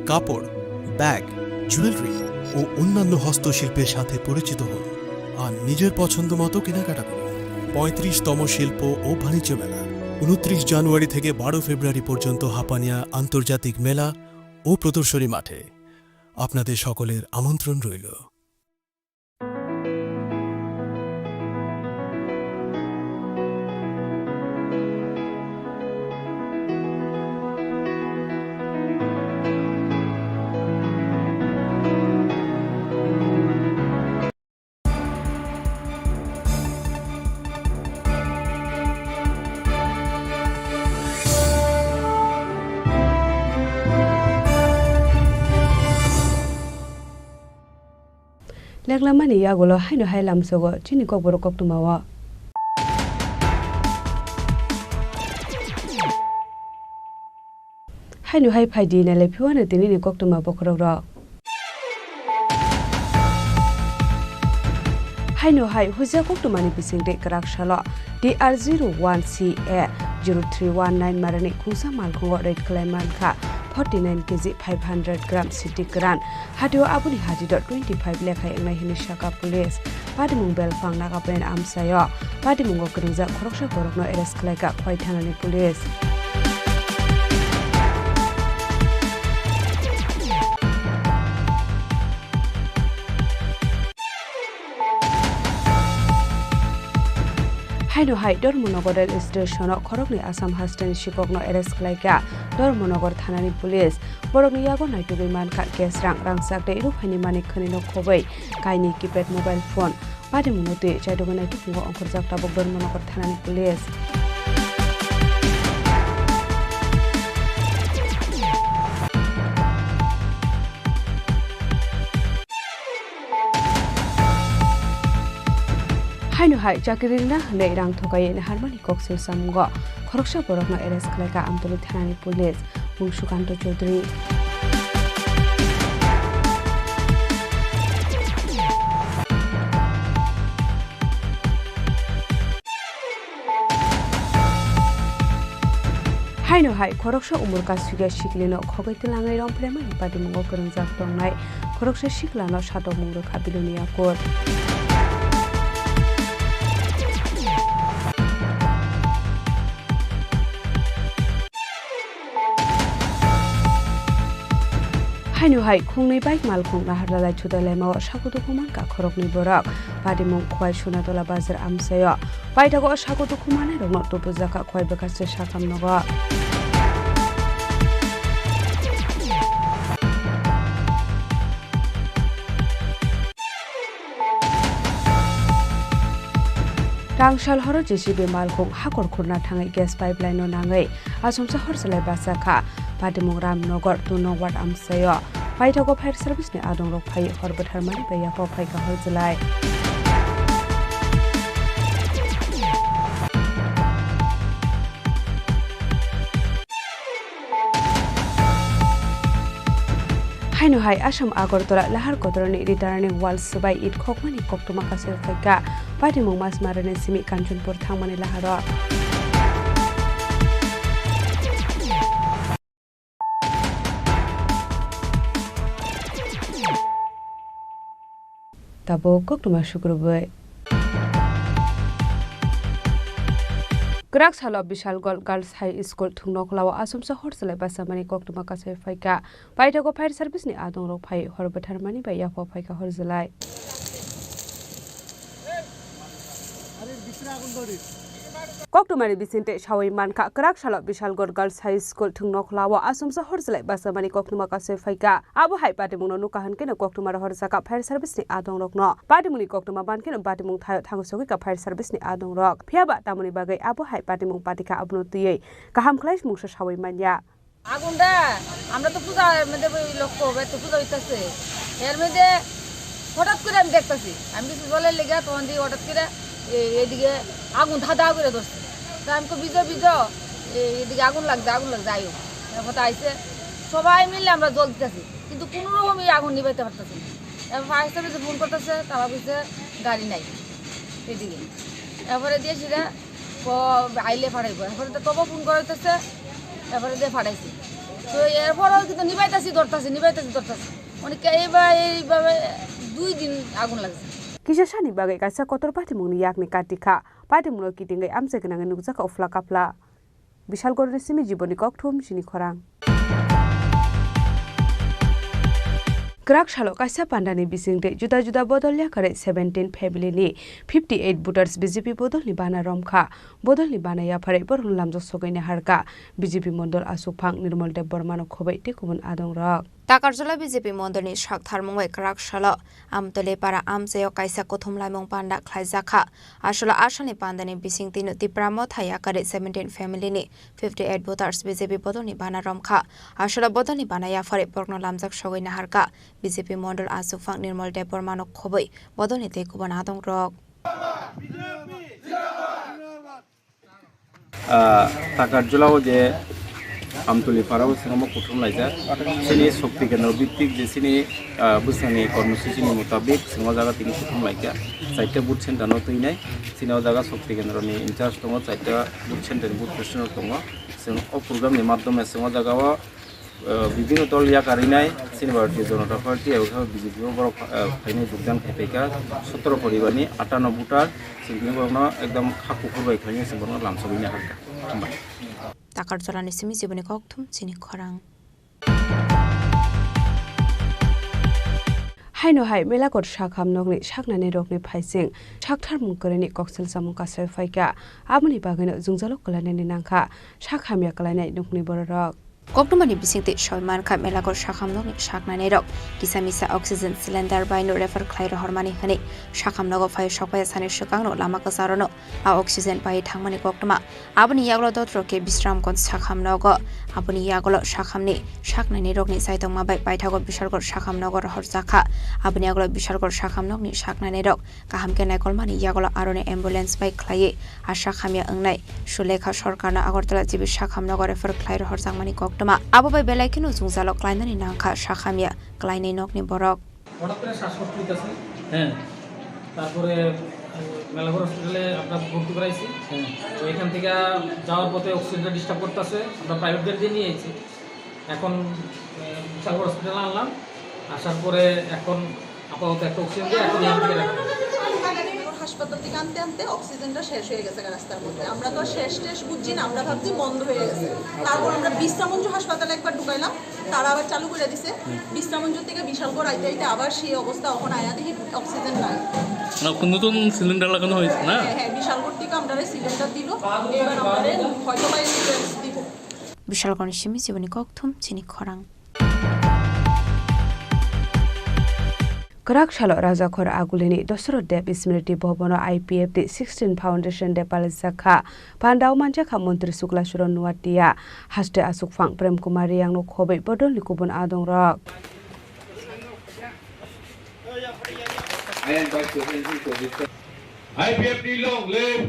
কাপড়, ব্যাগ, জুয়েলারি ও অন্যান্য হস্তশিল্পের সাথে পরিচিত হন আর নিজের পছন্দ মতো কেনাকাটা করুন। পঁয়ত্রিশতম শিল্প ও বাণিজ্য মেলা, ঊনত্রিশ জানুয়ারি থেকে বারো ফেব্রুয়ারি পর্যন্ত হাপানিয়া আন্তর্জাতিক মেলা ও প্রদর্শনী মাঠে। আপনাদের সকলের আমন্ত্রণ রইল। Lenglamani yagulo haino hai lamsogo chini kokborok koktwmao. Haino hai phaidi nailai phiwano tinini koktwma bokhorokrok. Haino hai huja koktwmani bisingtwi kwrak salo T R zero one C A zero three one nine marani khungsa malkhungo raid khlai mankha forty nine K G five hundred gram siti kwran. Hatio aboni hati do twenty five lekhai wngnai hwnwi sakha police. Patimung belphang Nagapoint amchaio patimungo kwrwngjak khoroksa borokno arrest khlaikha Khowai thanani police. Haino hai Dharmanagar rail station o khoroknwi Assam hasteni sikokno arrest khlaikha Dharmanagar thanani police. Borokni yago naitugwi mankha cash rang, rangchak tei ruphaini manwi khwnino khobwi kainwi keypad mobile phone. Patimungno twi chaitugwi naitukhungo ongkhorjak tabuk Dharmanagar thanani police. Haino hai chakiri rwna hwnwi rang thokaiwi naharmani koksil samungo khoroksa borokno arrest khlaikha Amtwlwi thanani police, mung Sukanto Chaudhary. Haino hai khoroksa umor kasugya siklino khogwi twlangwi romphre mani patimungo kwrwngjak tongnai khoroksa siklano satokmung rwkha Bilonia court. Haino hai khungnwi bike malkhung naharlalai chudailaimao sago dukhu mankha khoroknwi borok. Patimung Khowai Sunatola bazar amchaio. Paithago o sago dukhu manai rokno tubujakha Khowai bwkhaste sakam nogo. Tangsal horo J C B malkhung hakor khurna thangwi gas pipeline no nangwi achomsa hor chwlai bachakha. Patimung Ramnagar two nong ward amchaio. Paithago fire service ni adongrok phaiwi hor bwtharmani bai yaphao phaikha hor chwlai. Haino hai Assam Agartala Lahar Kotorani returning wall swbai it khokmani koktwma kasui phaikha. Patimung Masmarani simi Kanchanpur thangmani laharo. Tabuk koktwma sukrubwi. Kwrak salo Bishalgarh Girls High School thwngnokhwlao achomsa hor chwlai bachamani koktwma kasui phaikha. Paithago fire service ni adongrok phai hor bwtharmani bai yaphao phaikha hor chwlai. Koktwmani bisingtwi sawi mankha, kwrak salo Bishalgarh Girls High School thwngnokhwlao achomsa hor chwlai bachamani koktwma kasui phaikha. Abo hai patimungno nukha hwnkhe no koktwma rohorjakha fire service ni adongrokno. Patimungni koktwma ban kheno patimung thaio thango sogwikha fire service ni adongrok. Phiyaba tamoni bagwi abo hai patimung patikha abono twiwi kaham khlai mungsa sawi manya. আগুনটা, আমরা তো পূজা, এর মধ্যে ওই লক্ষ্য হবে, তো পূজা হইতাছে। এর মধ্যে হঠাৎ করে আমি দেখতাছি, আমি কিছু জলের লেগে তখন দিয়ে হঠাৎ করে এ-, এদিকে আগুন ধা ধা করে ধরছে। তো আমি তো ভিজো ভিজো, এ-, এদিকে আগুন লাগছে, আগুন লাগছে, যাই হোক। এরপর তো আইসে, সবাই মিলে আমরা জল দিতেছি, কিন্তু কোনো রকমই আগুন নিবাইতে পারতেছি না। এরপর ফায়ার সার্ভিসে ফোন করতেছে, তারা বলছে গাড়ি নাই এদিকে। এরপরে দিয়ে সেটা ক-, আইলে ফাটাইবো। এখন তো তবু ফোন করা হইতেছে, তারপরে দিয়ে ফাটাইছি। তো এরপরেও কিন্তু নিবাইতাছি, ধরতাছি, নিবাইতাছি, ধরতাছি। মানে কে-, এইভাবে, এইভাবে দুই দিন আগুন লাগছে। Kisa sani bagwi kaisa kotor patimungni yakni kati kha. Patimungno kitingwi amchai gwnangwi nukjakha uphla kaphla. Bishalgarhni simi Jiboni kokthum chini khorang. Kwrak salo kaisa pandani bisingtwi juda juda bodol yakarwi seventeen family ni fifty eight voters B J P bodolni bana romkha. Bodolni bana yapharwi borokno lamjak sogwi naharkha B J P mondol aswkphang Nirmal Debbarmano khobwi tei kubun adongrok. Takarjala B J P mondolni sak tharmung bai kwrak salo Amtwlwi para amchaio kaisa kuthum laimung panda khlaijakha. Aswlo asalni pandani bisingtwino Tipra Motha yakarwi seventeen family ni fifty eight voters B J P bodolni bana romkha. Aswlo bodolni bana yapharwi borokno lamjak sogwi naharkha B J P mondol aswkphang Nirmal Debbarmano khobwi bodolni tei kubun adongrok. Ah, Takarjala o je Amtuli parao sengmo kuthum laijak. Chini Shakti Kendra bittik je chini, ah, bwskanni kormosuchini mutabik sengmo jaga tini kuthum laikha. Chaita booth center no twinai. Chini o jaga Shakti Kendra ni in charge tongo, chaita booth center ni booth president tongo. Seng o program ni madhyome sengmo jaga o, ah, bibhinno dol yakarinai, chini Bharatiya Janata Party, abo khe B J P o borok, ah, phainai jogdan khai phaikha. Sotoro poribar ni atano voter, chini borokno ekdom kha kuphur bai khlainai, chini borokno lamsogwi naharkha. Hambai. Takarjala ni simi jiboni kokthum chini khorang. Haino hai Melagot sakham nokni saknani rokni phaising sakthar mung kwrwini koksil chamung kasai phaikha. Aboni bagwino jwngjalo kwlainani nangkha sak hamya kwlainai nokni bororok. Koktwmani bisingtwi soi mankha Melagot sakham nokni saknani rok kisa misa oxygen cylinder baino refer khlai rohormani hwnwi sakham nogo phai sokphai sani swkangno lama kwcharo no a oxygen pai thangmani koktwma. Aboni yagulo dotro khe Bisramganj sakham nogo, aboni yagulo sakhamni saknani rokni chaitokma bai paithago Bishalgarh sakham nogo rohorjakha. Aboni yagulo Bishalgarh sakham nokni saknani rok kaham khe naikolmani yagulo aroni ambulance bai khlaiwi a sakhamya wngnai Sulekha Sarkarno Agartala G B sakham nogo refer khlai rohorjakmani koktwma. Abo bai belai kheno jwngjalo klainani nangkha sakhamya klainai nokni borok. হঠাৎ করে শ্বাসকষ্ট নিতেছে। হ্যাঁ। তারপরে, আহ, মেলাঘর হসপিটালে আমরা ভর্তি করাইছি। হ্যাঁ। তো এখান থেকে যাওয়ার পথে অক্সিজেনটা ডিস্টার্ব করতেছে, আমরা প্রাইভেট গাড়ি দিয়ে নিয়ে এসেছি। এখন, আহ, বিশালগড় হসপিটালে আনলাম, আসার পরে এখন আপাতত একটা অক্সিজেন দিয়ে এখন এখান থেকে রাখা হলো। হাসপাতাল থেকে আনতে আনতে অক্সিজেনটা শেষ হয়ে গেছে রাস্তার মধ্যে। আমরা তো আর শেষ টেস বুঝছি না, আমরা ভাবছি বন্ধ হয়ে গেছে। তারপর আমরা বিশ্রামগঞ্জ হাসপাতালে একবার ঢুকাইলাম, তারা আবার চালু করে দিছে। বিশ্রামগঞ্জ থেকে বিশালগড় আইতে আইতে আবার সেই অবস্থা, এখন আয়া দেখি অক্সিজেন নাই। মানে নতুন সিলিন্ডার লাগানো হয়েছে না? হ্যাঁ, হ্যাঁ, বিশালগড় থেকে আমরা সিলিন্ডার দিল, এবার আমরা হয়তো বা অ্যাম্বুলেন্স দিব। Bishalgarhni simi jiboni kokthum chini khorang. Kwrak salo Rajakhor Agulini Dosoroth Deb Smriti Bhabono I P F T sixteen Foundation Day palaijak kha. Pandao manjakha Montri Sukla Suron Nuatia, haste asukphang Prem Kumar Riyangno khobwi bodolni kubun adongrok. I P F T long live!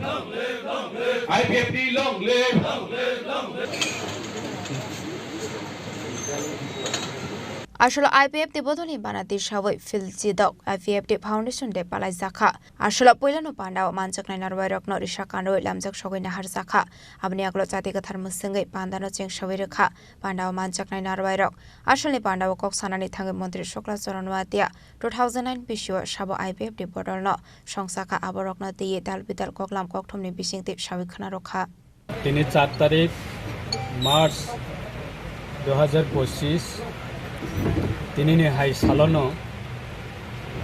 I P F T long live! Asolo I P F T bodolni bana tisawi Phil Chidok I P F T Foundation Day palaijakha. Asolo puilano pandao manjaknai narwairokno risa kanrwi lamjak sogwi naharjakha. Aboni aglo jati kwthar mwswngwi pandano chengsawi rwkha. Pandao manjaknai narwairok. Asolni pandao kok sanani thangwi Montri Sukla Charan Noatia two thousand nine bisio sabo I P F T bodolno songsakha, aborokno twiwi dal bidal koklam kokthumni bisingtwi sawi khwnarwkha. Tini char tarik March dui hajar pochis, tinini hai salono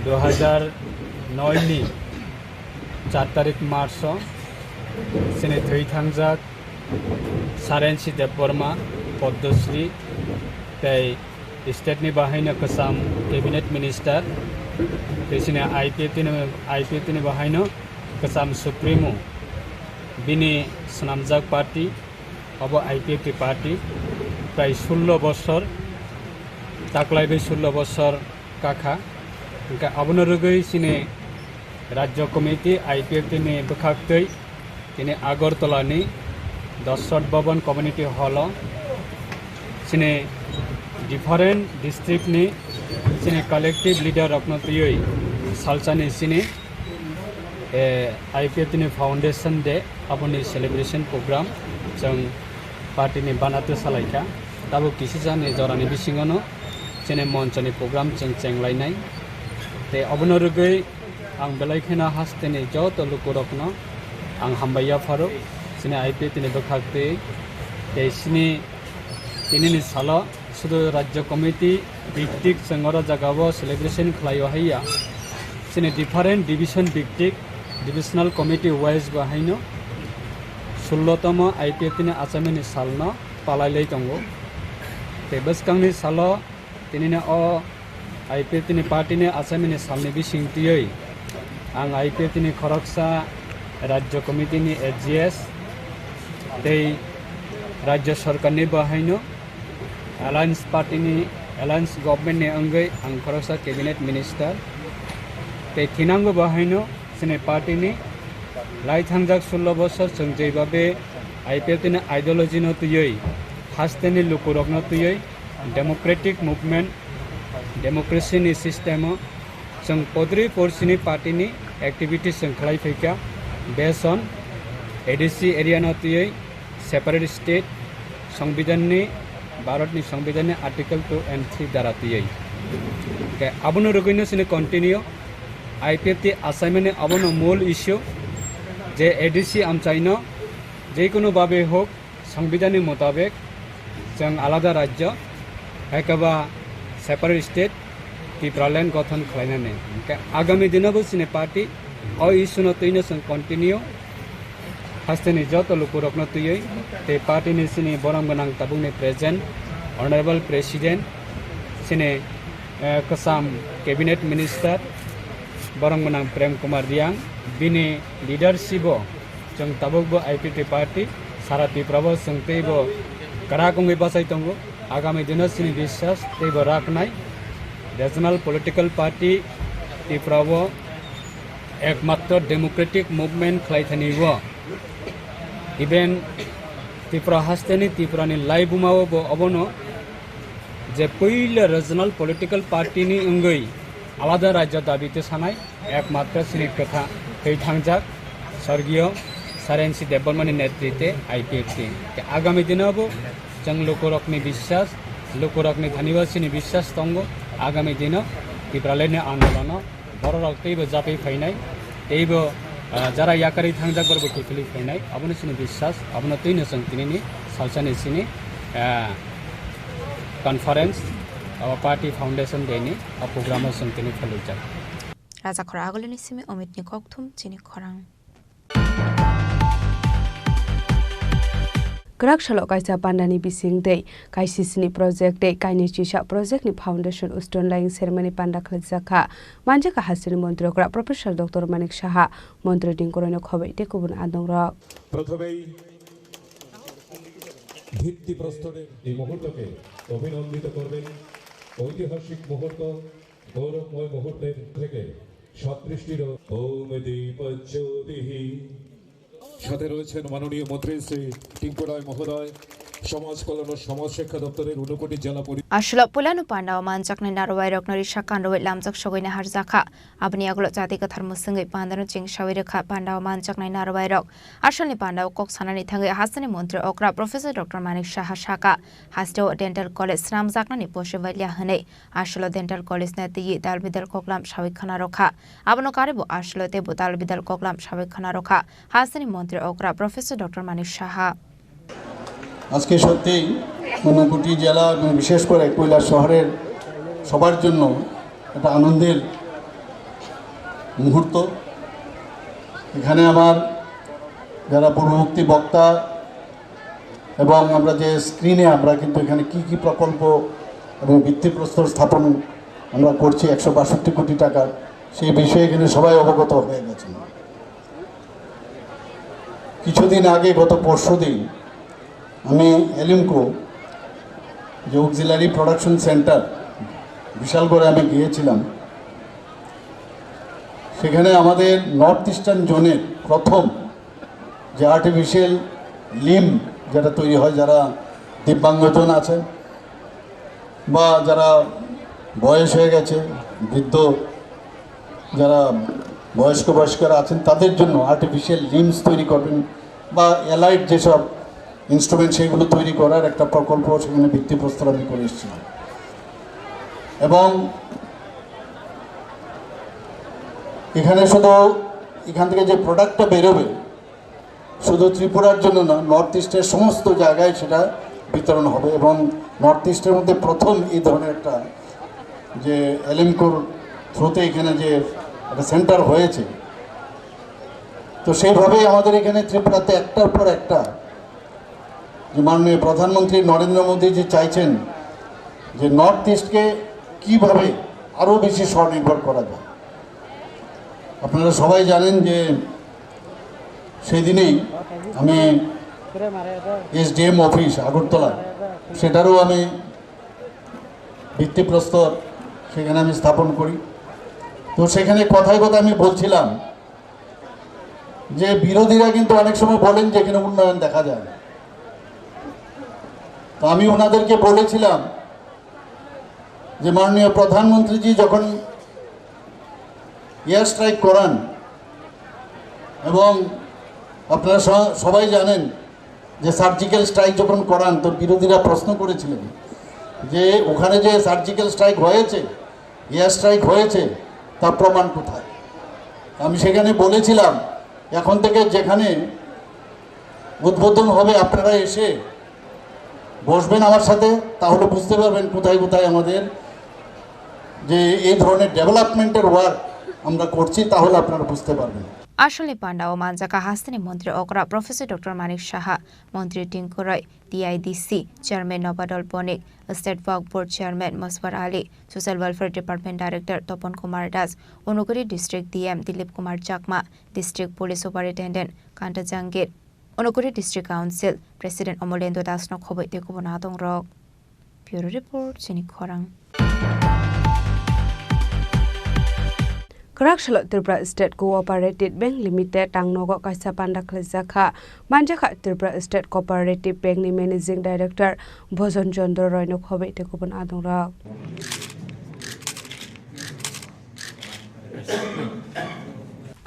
dui hajar noi ni char tarik March o chini thwi thangjak Sarensi Debbarma, Padmasri, tei state ni bahaino kwcham cabinet minister, tei chini I P F T ni, I P F T ni bahaino kwcham supremo, bini swnamjak party, obo I P F T party, prai sullo bosor, taklai bai sullo bosor kakha. Hingkhe abono rwgwi chini Rajya Committee I P F T ni bwkhaktwi tini Agartala ni Dosrot Bhavan Community Hall o chini different district ni chini collective leader rokno twiwi salsani chini, eh, I P F T ni Foundation Day aboni celebration program chwng party ni bana twi salaikha. Tabuk kisisa ni jora ni bisingo no chini moncho ni program chwng chenglainai. Tei obono rwgwi ang belai kheno haste ni joto lukurokno ang hambai yapharo. Chini I P F T ni bwkhaktwi tei chini tinini salo sudu Rajya Committee biktik chwng oro jagao celebration khlaio haiya. Chini different division biktik, divisional committee wise bo haino sullo tomo I P F T ni achaimanni salno palailai tongo. Tei bwskangni salo tinini o I P F T ni party ni achaimanni salni bising twiwi ang I P F T ni khoroksa Rajya Committee ni A G S tei Rajya Sorkar ni bo haino Alliance Party ni, Alliance Government ni wngwi ang khoroksa Cabinet Minister. Tei thinango bo haino chini party ni lai thangjak sullo bosor chwng jeibabe I P F T ni ideology no twiwi Hasteni lukurokno twiwi democratic movement, democracy ni system o chwng podri porsini party ni activities chwng khlai phaikha. Based on A D C area no twiwi separate state, Songbidan ni, Bharat ni Songbidan ni article two and three dara twiwi. Ke abono rwgwino chini continue I P F T assignment ni abono mul issue je A D C amchaino jekunu babe hok Songbidan ni motabek chwng alada rajyo, hai khe ba separate state, Tipraland gothon khlainani. Hwnkhe agami dino bo chini party o issue no twino chwng continue hasteni joto lukurokno twiwi tei party ni chini borom gwnang tabukni president, honorable president, chini, eh, kwcham cabinet minister, borom gwnang Prem Kumar Riang, bini leadership o chwng tabuk bo I P F T party sara Tripura bo chwng tei bo kwrak wngwi bachai tongo. Agami dino chini biswas tei bo raknai regional political party Tripura o ekmatro democratic movement khlai thani o. Even Tripura hasteni Tripura ni laibuma o bo obono je puila regional political party ni wngwi alada rajya dabi te sanai ekmatro chini kwtha thwi thangjak sorgiyo Sarensi Debbarmani netrite I P F T. Te agami dino bo chwng lukurokni biswas, lukurokni thani bo chini biswas tongo. Agami dino Tipraland ni andolono bororok teibo japui phainai, teibo, ah, jara yakarwi thangjak borokbo kiphilwi phainai. Abono chini biswas, abono twino chwng tinini salsani chini, ah, conference, abo party foundation day ni o program o chwng tini phaluijak. Rajakhor Agulini simi Omitni kokthum chini khorang. Kwrak salo kaisa pandani bising tei kaisisini project tei kainwi chisa project ni foundation stone laying ceremony panda khwlaijak kha. Manjakha hasteni montri okra Professor Doctor Manik Saha, montri dingkoroino khoboi tei kubun adongrok. প্রথমেই ভিত্তিপ্রস্তরের এই মুহূর্তকে অভিনন্দিত করবেন। ঐতিহাসিক মুহূর্ত, গৌরবময় মুহূর্তের থেকে সব দৃষ্টির ওম দীপজ্যোতিঃ। সাথে রয়েছেন মাননীয় মন্ত্রী শ্রী টিঙ্কু রায় মহোদয়, সমাজ কল্যাণ ও সমাজ শিক্ষা দপ্তরের ঊনকোটি জেলা পরি- Aswlok puilano pandao manjaknai narwai rokno risa kanrwi lamjak sogwi naharjakha. Aboni yagulo chati kwthar mwswngwi pandano chingsawi rwkha. Pandao manjaknai narwai rok aswlni pandao kok sanani thangwi hasteni montri okra Professor Doctor Manik Saha sakha, hasteo dental college swnamjaknani posi bailya hwnwi. Aswlo dental college no twiwi dalbidal koklam sawi khwna rwkha. Abono karwi bo aswlo teibo dalbidal koklam sawi khwna rwkha hasteni montri okra Professor Doctor Manik Saha. আজকে সত্যিই ঊনকোটি জেলা এবং বিশেষ করে কৈলাসহরের সবার জন্য একটা আনন্দের মুহূর্ত। এখানে আমার যারা পূর্ববর্তী বক্তা এবং আমরা যে স্ক্রিনে আমরা কিন্তু এখানে কি কি প্রকল্প এবং ভিত্তিপ্রস্তর স্থাপন আমরা করছি একশো বাষট্টি কোটি টাকার, সেই বিষয়ে এখানে সবাই অবগত হয়ে গেছেন। কিছুদিন আগে, গত পরশুদিন, আমি এলিমকো, যে অক্সিলারি প্রোডাকশন সেন্টার বিশালগড়ে আমি গিয়েছিলাম, সেখানে আমাদের নর্থ ইস্টার্ন জোনের প্রথম যে আর্টিফিশিয়াল লিম্ব যেটা তৈরি হয়, যারা দিব্যাঙ্গজন আছেন বা যারা বয়স হয়ে গেছে, বৃদ্ধ, যারা বয়স্ক বয়স্করা আছেন, তাদের জন্য আর্টিফিশিয়াল লিম্বস তৈরি করবেন বা অ্যালাইড যেসব ইনস্ট্রুমেন্ট, সেগুলো তৈরি করার একটা প্রকল্প সেখানে ভিত্তিপ্রস্তর আমি করে এসেছিলাম। এবং এখানে শুধু এখান থেকে যে প্রোডাক্টটা বেরোবে, শুধু ত্রিপুরার জন্য না, নর্থ ইস্টের সমস্ত জায়গায় সেটা বিতরণ হবে। এবং নর্থ ইস্টের মধ্যে প্রথম এই ধরনের একটা, যে এলিমকোর থ্রুতে এখানে যে একটা সেন্টার হয়েছে, তো সেইভাবেই আমাদের এখানে ত্রিপুরাতে একটার পর একটা, যে মাননীয় প্রধানমন্ত্রী নরেন্দ্র মোদী যে চাইছেন যে নর্থ ইস্টকে কীভাবে আরও বেশি স্বনির্ভর করা যায়। আপনারা সবাই জানেন যে সেই দিনেই আমি এসডিএম অফিস আগরতলা, সেটারও আমি ভিত্তিপ্রস্তর সেখানে আমি স্থাপন করি। তো সেখানে কথায় কথায় আমি বলছিলাম যে বিরোধীরা কিন্তু অনেক সময় বলেন যে এখানে উন্নয়ন দেখা যায় না। আমি ওনাদেরকে বলেছিলাম যে মাননীয় প্রধানমন্ত্রীজি যখন এয়ার স্ট্রাইক করান, এবং আপনারা স- সবাই জানেন যে সার্জিক্যাল স্ট্রাইক যখন করান, তো বিরোধীরা প্রশ্ন করেছিলেন যে ওখানে যে সার্জিক্যাল স্ট্রাইক হয়েছে, এয়ার স্ট্রাইক হয়েছে, তার প্রমাণ কোথায়? আমি সেখানে বলেছিলাম, এখন থেকে যেখানে উদ্বোধন হবে, আপনারা এসে বসবেন আমার সাথে, তাহলে বুঝতে পারবেন কোথায় কোথায় আমাদের যে এই ধরনের ডেভেলপমেন্টের ওয়ার্ক আমরা করছি, তাহলে আপনারা বুঝতে পারবেন। Asalni pandao manjakha hasteni montri okra Professor Doctor Manik Saha, montri Tinku Roy, T I D C Chairman Nobadol Bonik, State Waqf Board Chairman Maswar Ali, Social Welfare Department Director Topon Kumar Das, Unakoti District D M Dilip Kumar Chakma, District Police Superintendent Kanta Jangir, Unakoti District Council President Omolendra Das no khoboi tei kubun adongrok. Bureau Report, Chini Khorang. Kwrak salo Tripura State Cooperative Bank Limited tangnogo kaisa panda khwlaijakha. Manjakha Tripura State Cooperative Bank ni Managing Director Bhojon Chandra Roy no khoboi tei kubun adongrok.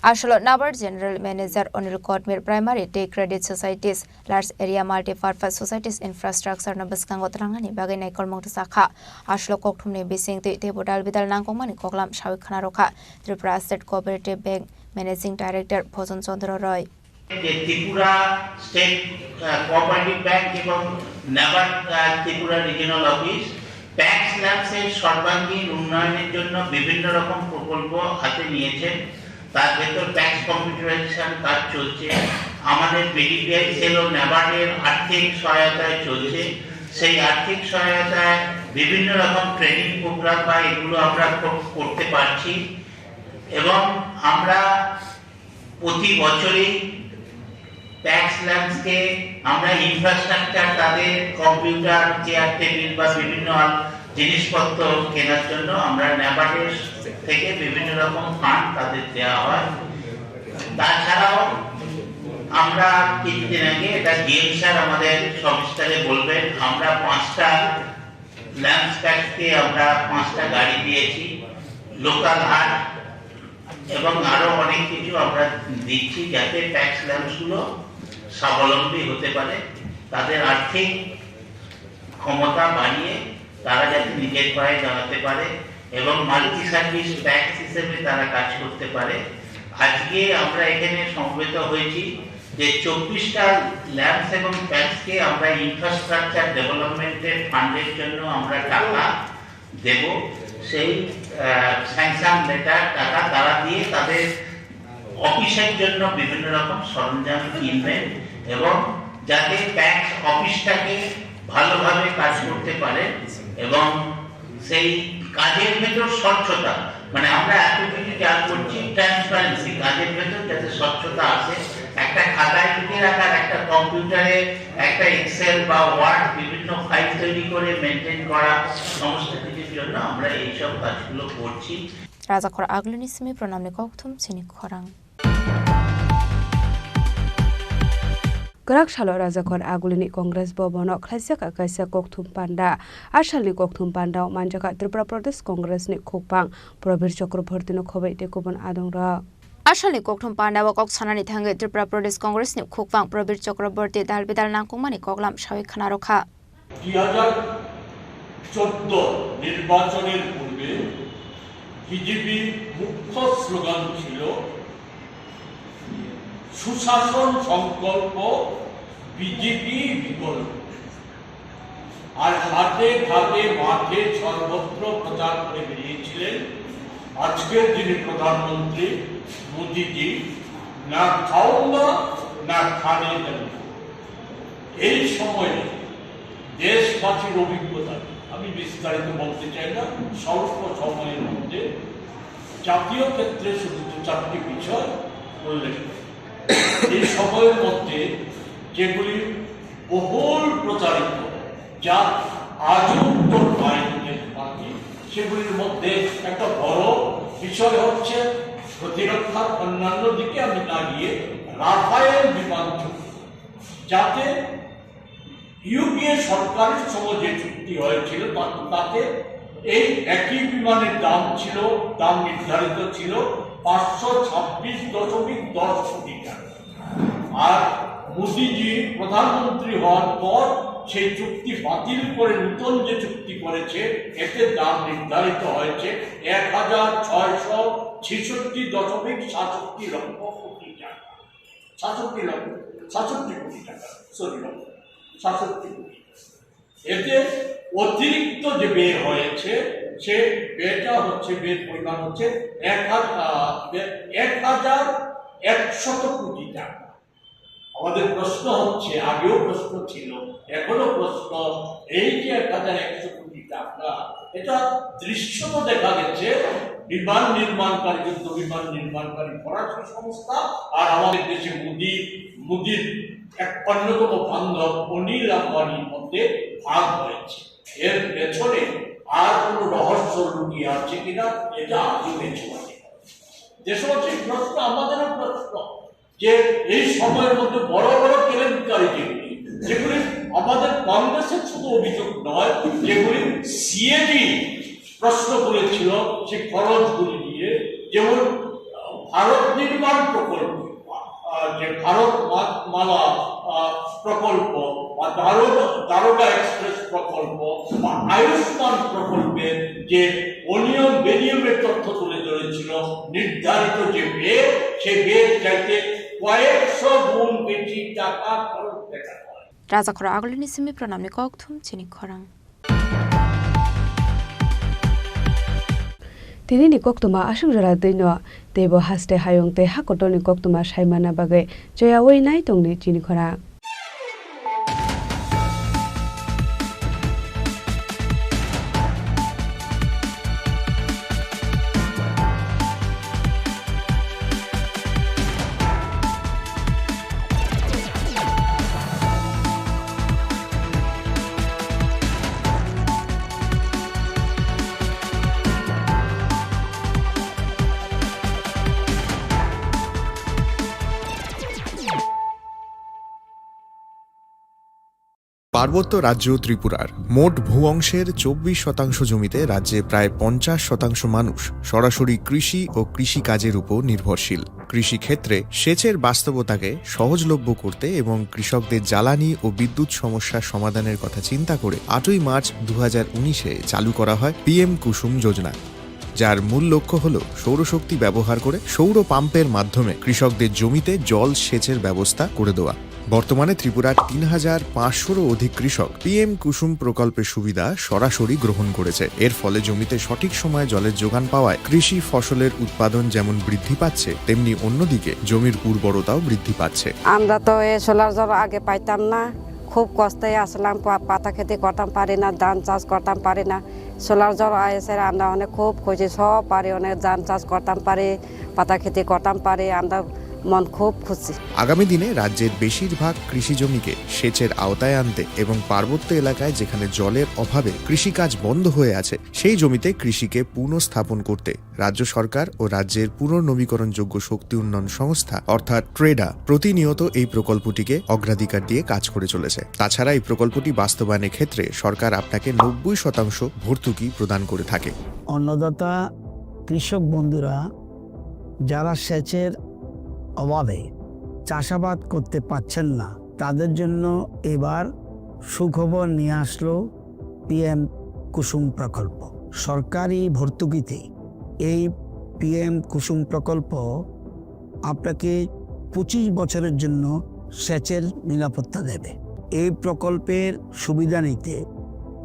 Asolo NABARD General Manager Anil Kotmir Primary tei Credit Societies, Large Area Multipurpose Societies Infrastructure no bwskango twlangnani bagwi naikolmung rwjakha. Asolo kokthumni bisingtwi teibo dalbidal nangkukmani koklam sawi khwnarokha Tripura State Cooperative Bank Managing Director Bhojon Chandra Roy. যে ত্রিপুরা স্টেট, আহ, cooperative bank এবং নাবার্ড, আহ, Tripura regional office packs ল্যাম্পসের সর্বাঙ্গীন উন্নয়নের জন্য বিভিন্ন রকম প্রকল্প হাতে নিয়েছেন। তার ভেতর প্যাক্স কম্পিউটারাইজেশন কাজ চলছে, আমাদের বিডিপিআই সেল ও নাবার্ডের আর্থিক সহায়তায় চলছে। সেই আর্থিক সহায়তায় বিভিন্ন রকম ট্রেনিং প্রোগ্রাম বা এগুলো আমরা কর-, করতে পারছি এবং আমরা প্রতি বছরই প্যাক্স ল্যাম্পসকে আমরা ইনফ্রাস্ট্রাকচার, তাদের কম্পিউটার, চেয়ার টেবিল বা বিভিন্ন আল-, জিনিসপত্র কেনার জন্য আমরা নাবার্ডের থেকে বিভিন্ন রকম ফান্ড তাদের দেওয়া হয়। তাছাড়াও আমরা কিছুদিন আগে, এটা ডিএম স্যার আমাদের সবিস্তারে বলবেন, আমরা পাঁচটা ল্যাম্পস প্যাক্সকে আমরা পাঁচটা গাড়ি দিয়েছি, লোকাল হাট এবং আরো অনেক কিছু আমরা দিচ্ছি, যাতে প্যাক্স ল্যাম্পসগুলো স্বাবলম্বী হতে পারে, তাদের আর্থিক ক্ষমতা বাড়িয়ে তারা যাতে নিজের পায়ে দাঁড়াতে পারে এবং মাল্টি সার্ভিস প্যাক্স হিসেবে তারা কাজ করতে পারে। আজকে আমরা এখানে সমবেত হয়েছি যে চব্বিশটা ল্যাম্পস এবং প্যাক্সকে আমরা ইনফ্রাস্ট্রাকচার ডেভেলপমেন্টের ফান্ডের জন্য আমরা টাকা দেব। সেই, আহ, স্যাংশন লেটার, টাকা তারা দিয়ে তাদের অফিসের জন্য বিভিন্ন রকম সরঞ্জাম কিনবেন এবং যাতে প্যাক্স অফিসটাকে ভালোভাবে কাজ করতে পারে এবং সেই কাজের ভেতর স্বচ্ছতা, মানে আমরা এত কিছু যা করছি, ট্রান্সপারেন্সি, কাজের ভেতর যাতে স্বচ্ছতা আসে, একটা খাতায় লিখে রাখার, একটা কম্পিউটারে একটা এক্সেল বা ওয়ার্ড বিভিন্ন ফাইল তৈরি করে মেনটেন করা, সমস্ত কিছুর জন্য আমরা এইসব কাজগুলো করছি। Rajakhor Agulini simi pranamni kokthum chini khorang. Kwrak salo Rajakhor Agulini Congress Bhavan o khlaijak kaisa kokthum panda. Asalni kokthum panda o manjakha Tripura Pradesh Congress ni khukpang Prabir Chakraborty no khoboi tei kubun adongrok. Asalni kokthum panda o kok sanani thangwi Tripura Pradesh Congress ni khukpang Prabir Chakraborty dal bidal nangkukmani koklam sawi khwnarokha. দুই হাজার চোদ্দ নির্বাচনের পূর্বে বিজেপির মুখ্য স্লোগান ছিল সুশাসন সংকল্প, বিজেপি বিকল্প। আর হাটে ঘাটে মাঠে সর্বত্র প্রচার করে বেরিয়েছিলেন আজকের যিনি প্রধানমন্ত্রী মোদিজি, না খাওঙ্গা না খানে দেঙ্গা। এই সময়ে দেশবাসীর অভিজ্ঞতা, আমি বিস্তারিত বলতে চাই না, স্বল্প সময়ের মধ্যে জাতীয় ক্ষেত্রে শুধু দু চারটি বিষয় উল্লেখ করি। এই সময়ের মধ্যে যেগুলি বহুল প্রচারিত, যা আজও উত্তর পায়নি দেশবাসী, সেগুলির মধ্যে একটা বড় বিষয় হচ্ছে প্রতিরক্ষার অন্যান্য দিকে আমি না গিয়ে রাফায়েল বিমান চুক্তি, যাতে ইউপিএ সরকারের সময় যে চুক্তি হয়েছিল, তা-, তাতে এই একই বিমানের দাম ছিল, দাম নির্ধারিত ছিল পাঁচশো ছাব্বিশ দশমিক দশ কোটি টাকা। আর মোদিজি প্রধানমন্ত্রী হওয়ার পর সেই চুক্তি বাতিল করে নতুন যে চুক্তি করেছে, এতে দাম নির্ধারিত হয়েছে এক হাজার ছয়শো ছেষট্টি দশমিক সাতষট্টি লক্ষ কোটি টাকা। সাতষট্টি লক্ষ, সাতষট্টি কোটি টাকা, সরি, লক্ষ, সাতষট্টি কোটি। এতে অতিরিক্ত যে ব্যয় হয়েছে, সে ব্যয়টা হচ্ছে, ব্যয়ের পরিমাণ হচ্ছে এক হাজার, আহ, এক হাজার একশত কোটি টাকা। আমাদের প্রশ্ন হচ্ছে, আগেও প্রশ্ন ছিল, এখনো প্রশ্ন, এই যে এক হাজার একশো কোটি টাকা, এটা দৃশ্যত দেখা গেছে বিমান নির্মাণকারী, যুদ্ধ বিমান নির্মাণকারী ফরাসি সংস্থা আর আমাদের দেশে মোদি, মোদির এক অন্যতম বান্ধব অনিল আম্বানির মধ্যে ভাগ হয়েছে। এর পেছনে আর কোনো রহস্য লুকিয়ে আছে কিনা, এটা আজও মেঝেবাজি করে। দেশবাসীর প্রশ্ন, আমাদেরও প্রশ্ন, যে এই সময়ের মধ্যে বড় বড় কেলেঙ্কারি যেগুলি, যেগুলি আমাদের কংগ্রেসের শুধু অভিযোগ নয়, যেগুলি সিএজি প্রশ্ন তুলেছিল, সেই খরচগুলি নিয়ে, যেমন, আহ, ভারত নির্মাণ প্রকল্প, আহ, যে ভারত মা-, মালা, আহ, প্রকল্প বা দারোগা, দারোগা এক্সপ্রেস প্রকল্প বা আয়ুষ্মান প্রকল্পের যে অনিয়ম বেনিয়মের তথ্য তুলে ধরেছিল, নির্ধারিত যে ব্যয়, সেই ব্যয়ের চাইতে কয়েকশো গুণ বেশি টাকা খরচ দেখা যায়। Rajakhoro agulini simi pranamni kokthum chini khorang. Tinini koktwma aswk jora twino, teibo haste hayung tei hakotorni koktwma saimana bagwi choyaui nai tongdi chini khorang. পার্বত্য রাজ্য ত্রিপুরার মোট ভূ অংশের চব্বিশ শতাংশ জমিতে রাজ্যে প্রায় পঞ্চাশ শতাংশ মানুষ সরাসরি কৃষি ও কৃষিকাজের উপর নির্ভরশীল। কৃষিক্ষেত্রে সেচের বাস্তবতাকে সহজলভ্য করতে এবং কৃষকদের জ্বালানি ও বিদ্যুৎ সমস্যা সমাধানের কথা চিন্তা করে আটই মার্চ দু হাজার উনিশে চালু করা হয় পিএম কুসুম যোজনা, যার মূল লক্ষ্য হল সৌরশক্তি ব্যবহার করে সৌর পাম্পের মাধ্যমে কৃষকদের জমিতে জল সেচের ব্যবস্থা করে দেওয়া। বর্তমানে ত্রিপুরার তিন হাজার পাঁচশোরও অধিক কৃষক পিএম কুসুম প্রকল্পের সুবিধা সরাসরি গ্রহণ করেছে। এর ফলে জমিতে সঠিক সময়ে জলের যোগান পাওয়ায় কৃষি ফসলের উৎপাদন যেমন বৃদ্ধি পাচ্ছে, তেমনি অন্যদিকে জমির উর্বরতাও বৃদ্ধি পাচ্ছে। আমরা তো এই সোলার জল আগে পাইতাম না, খুব কষ্টে আসলাম, পা-, পাতা খেতে করতাম পারি না, ধান চাষ করতাম পারি না। সোলার জল আইসে আমরা অনেক খুব খুশি, সব পারি, অনেক ধান চাষ করতাম পারি, পাতা খেতে করতাম পারি, আমরা মন খুব খুশি। আগামী দিনে রাজ্যের বেশিরভাগ কৃষি জমিকে সেচের আওতায় আনতে এবং পার্বত্য এলাকায় যেখানে জলের অভাবে কৃষিকাজ বন্ধ হয়ে আছে, সেই জমিতে কৃষিকে পুনঃস্থাপন করতে রাজ্য সরকার ও রাজ্যের পুনর্নবীকরণযোগ্য শক্তি উন্নয়ন সংস্থা অর্থাৎ ট্রেডা প্রতিনিয়ত এই প্রকল্পটিকে অগ্রাধিকার দিয়ে কাজ করে চলেছে। তাছাড়া এই প্রকল্পটি বাস্তবায়নের ক্ষেত্রে সরকার আপনাকে নব্বই শতাংশ ভর্তুকি প্রদান করে থাকে। অন্নদাতা কৃষক বন্ধুরা যারা সেচের অভাবে চাষাবাদ করতে পারছেন না, তাদের জন্য এবার সুখবর নিয়ে আসলো পিএম কুসুম প্রকল্প। সরকারি ভর্তুকিতে এই পিএম কুসুম প্রকল্প আপনাকে পঁচিশ বছরের জন্য সেচের নিরাপত্তা দেবে। এই প্রকল্পের সুবিধা নিতে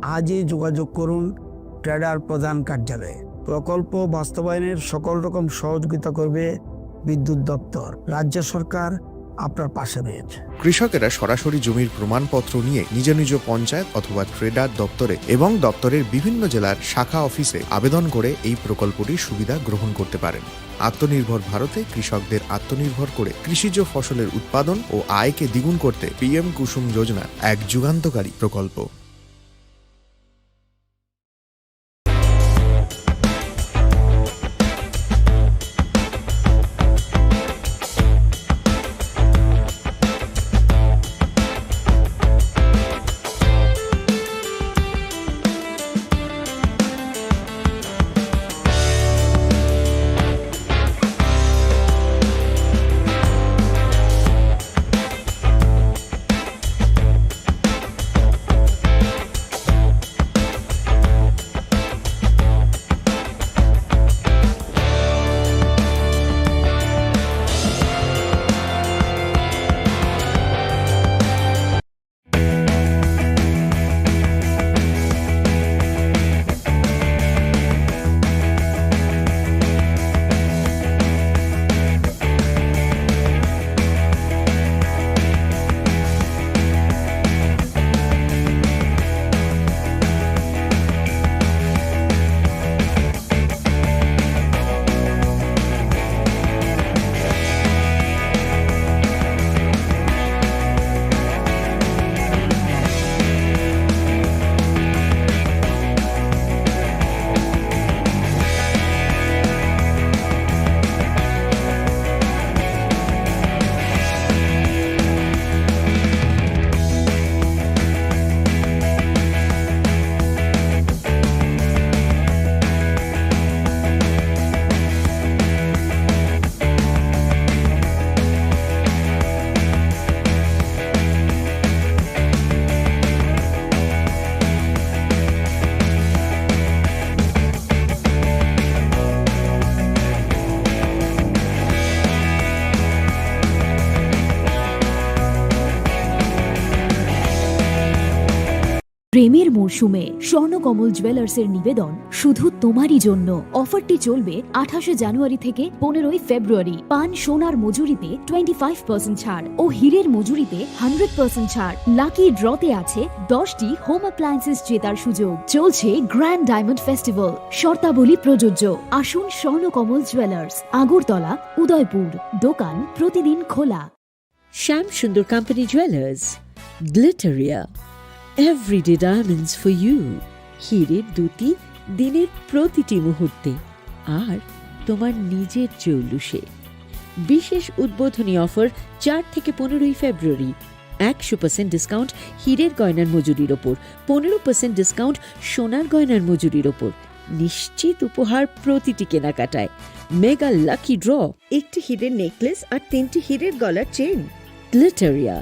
আজই যোগাযোগ করুন ট্রেডার প্রধান কার্যালয়ে। প্রকল্প বাস্তবায়নের সকল রকম সহযোগিতা করবে বিদ্যুৎ দপ্তর। রাজ্য সরকার আপনার পাশে রয়েছে। কৃষকেরা সরাসরি জমির প্রমাণপত্র নিয়ে নিজ নিজ পঞ্চায়েত অথবা ট্রেডার দপ্তরে এবং দপ্তরের বিভিন্ন জেলার শাখা অফিসে আবেদন করে এই প্রকল্পটির সুবিধা গ্রহণ করতে পারেন। আত্মনির্ভর ভারতে কৃষকদের আত্মনির্ভর করে কৃষিজ ফসলের উৎপাদন ও আয়কে দ্বিগুণ করতে পিএম কুসুম যোজনা এক যুগান্তকারী প্রকল্প। প্রেমের মরশুমে স্বর্ণকমল জুয়েলার্সের নিবেদন শুধু তোমারই জন্য। অফারটি চলবে আঠাশে জানুয়ারি থেকে পনেরোই ফেব্রুয়ারি। পান সোনার মজুরিতে টোয়েন্টি ফাইভ পার্সেন্ট ছাড় ও হীরের মজুরিতে হান্ড্রেড পার্সেন্ট ছাড়। লাকি ড্রতে আছে দশটি হোম অ্যাপ্লায়েন্সেস জেতার সুযোগ। চলছে গ্র্যান্ড ডায়মন্ড ফেস্টিভ্যাল, শর্তাবলী প্রযোজ্য। আসুন স্বর্ণকমল জুয়েলার্স, আগরতলা, উদয়পুর। দোকান প্রতিদিন খোলা। শ্যাম সুন্দর কোম্পানি জুয়েলার্স, গ্লিটারিয়া। Everyday diamonds for you. হীরের দ্যুতি দিনের প্রতিটি মুহূর্তে, আর তোমার নিজের জৌলুসে। বিশেষ উদ্বোধনী অফার চার থেকে পনেরোই ফেব্রুয়ারি। একশো পার্সেন্ট ডিসকাউন্ট হীরের গয়নার মজুরির ওপর, পনেরো পার্সেন্ট ডিসকাউন্ট সোনার গয়নার মজুরির ওপর। নিশ্চিত উপহার প্রতিটি কেনাকাটায়। মেগা লাকি ড্র, একটি হীরের নেকলেস আর তিনটি হীরের গলার চেইন। গ্লিটারিয়া,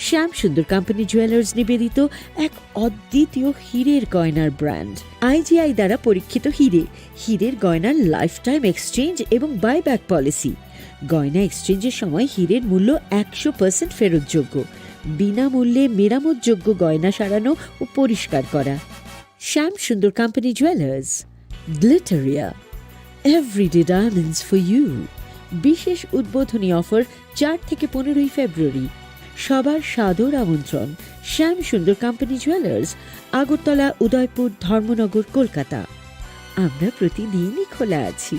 শ্যাম সুন্দর কোম্পানি জুয়েলার্স নিবেদিত এক অদ্বিতীয় হীরের গয়নার ব্র্যান্ড। আইজিআই দ্বারা পরীক্ষিত হীরে, হীরের গয়নার লাইফ টাইম এক্সচেঞ্জ এবং বাইব্যাক পলিসি। গয়না এক্সচেঞ্জের সময় হীরের মূল্য একশো পার্সেন্ট ফেরতযোগ্য। বিনামূল্যে মেরামতযোগ্য গয়না সারানো ও পরিষ্কার করা। শ্যাম সুন্দর কোম্পানি জুয়েলার্স, গ্লিটারিয়া। Everyday diamonds for you. বিশেষ উদ্বোধনী অফার চার থেকে পনেরোই ফেব্রুয়ারি। সবার সাদর আমন্ত্রণ। শ্যাম সুন্দর কোম্পানি জুয়েলার্স, আগরতলা, উদয়পুর, ধর্মনগর, কলকাতা। আমরা প্রতিদিনই খোলা আছি।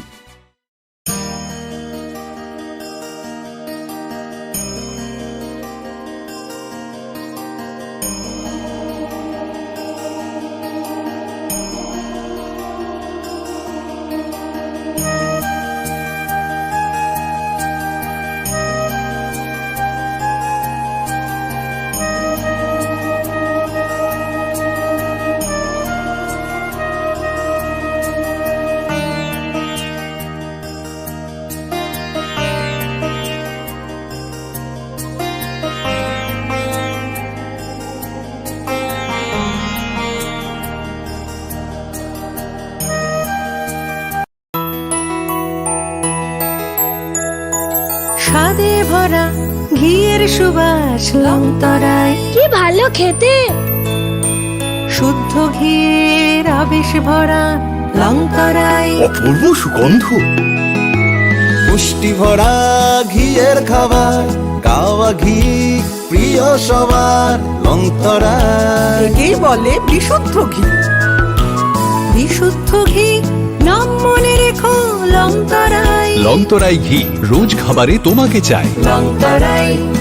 স্বাদে ভরা ঘিয়ের সুবাস লংতরায়। কি ভালো খেতে! শুদ্ধ ঘিয়ের আবেশ ভরা লংতরায়। অপূর্ব সুগন্ধ। পুষ্টি ভরা ঘিয়ের খাবার, কাওয়া ঘি প্রিয় সবার। লংতরায়। একেই বলে বিশুদ্ধ ঘি। বিশুদ্ধ ঘি, নাম মনে রেখো, লংতরায়। লংতরাই ঘি, রোজ খাবারে তোমাকে চাই। লংতরায়।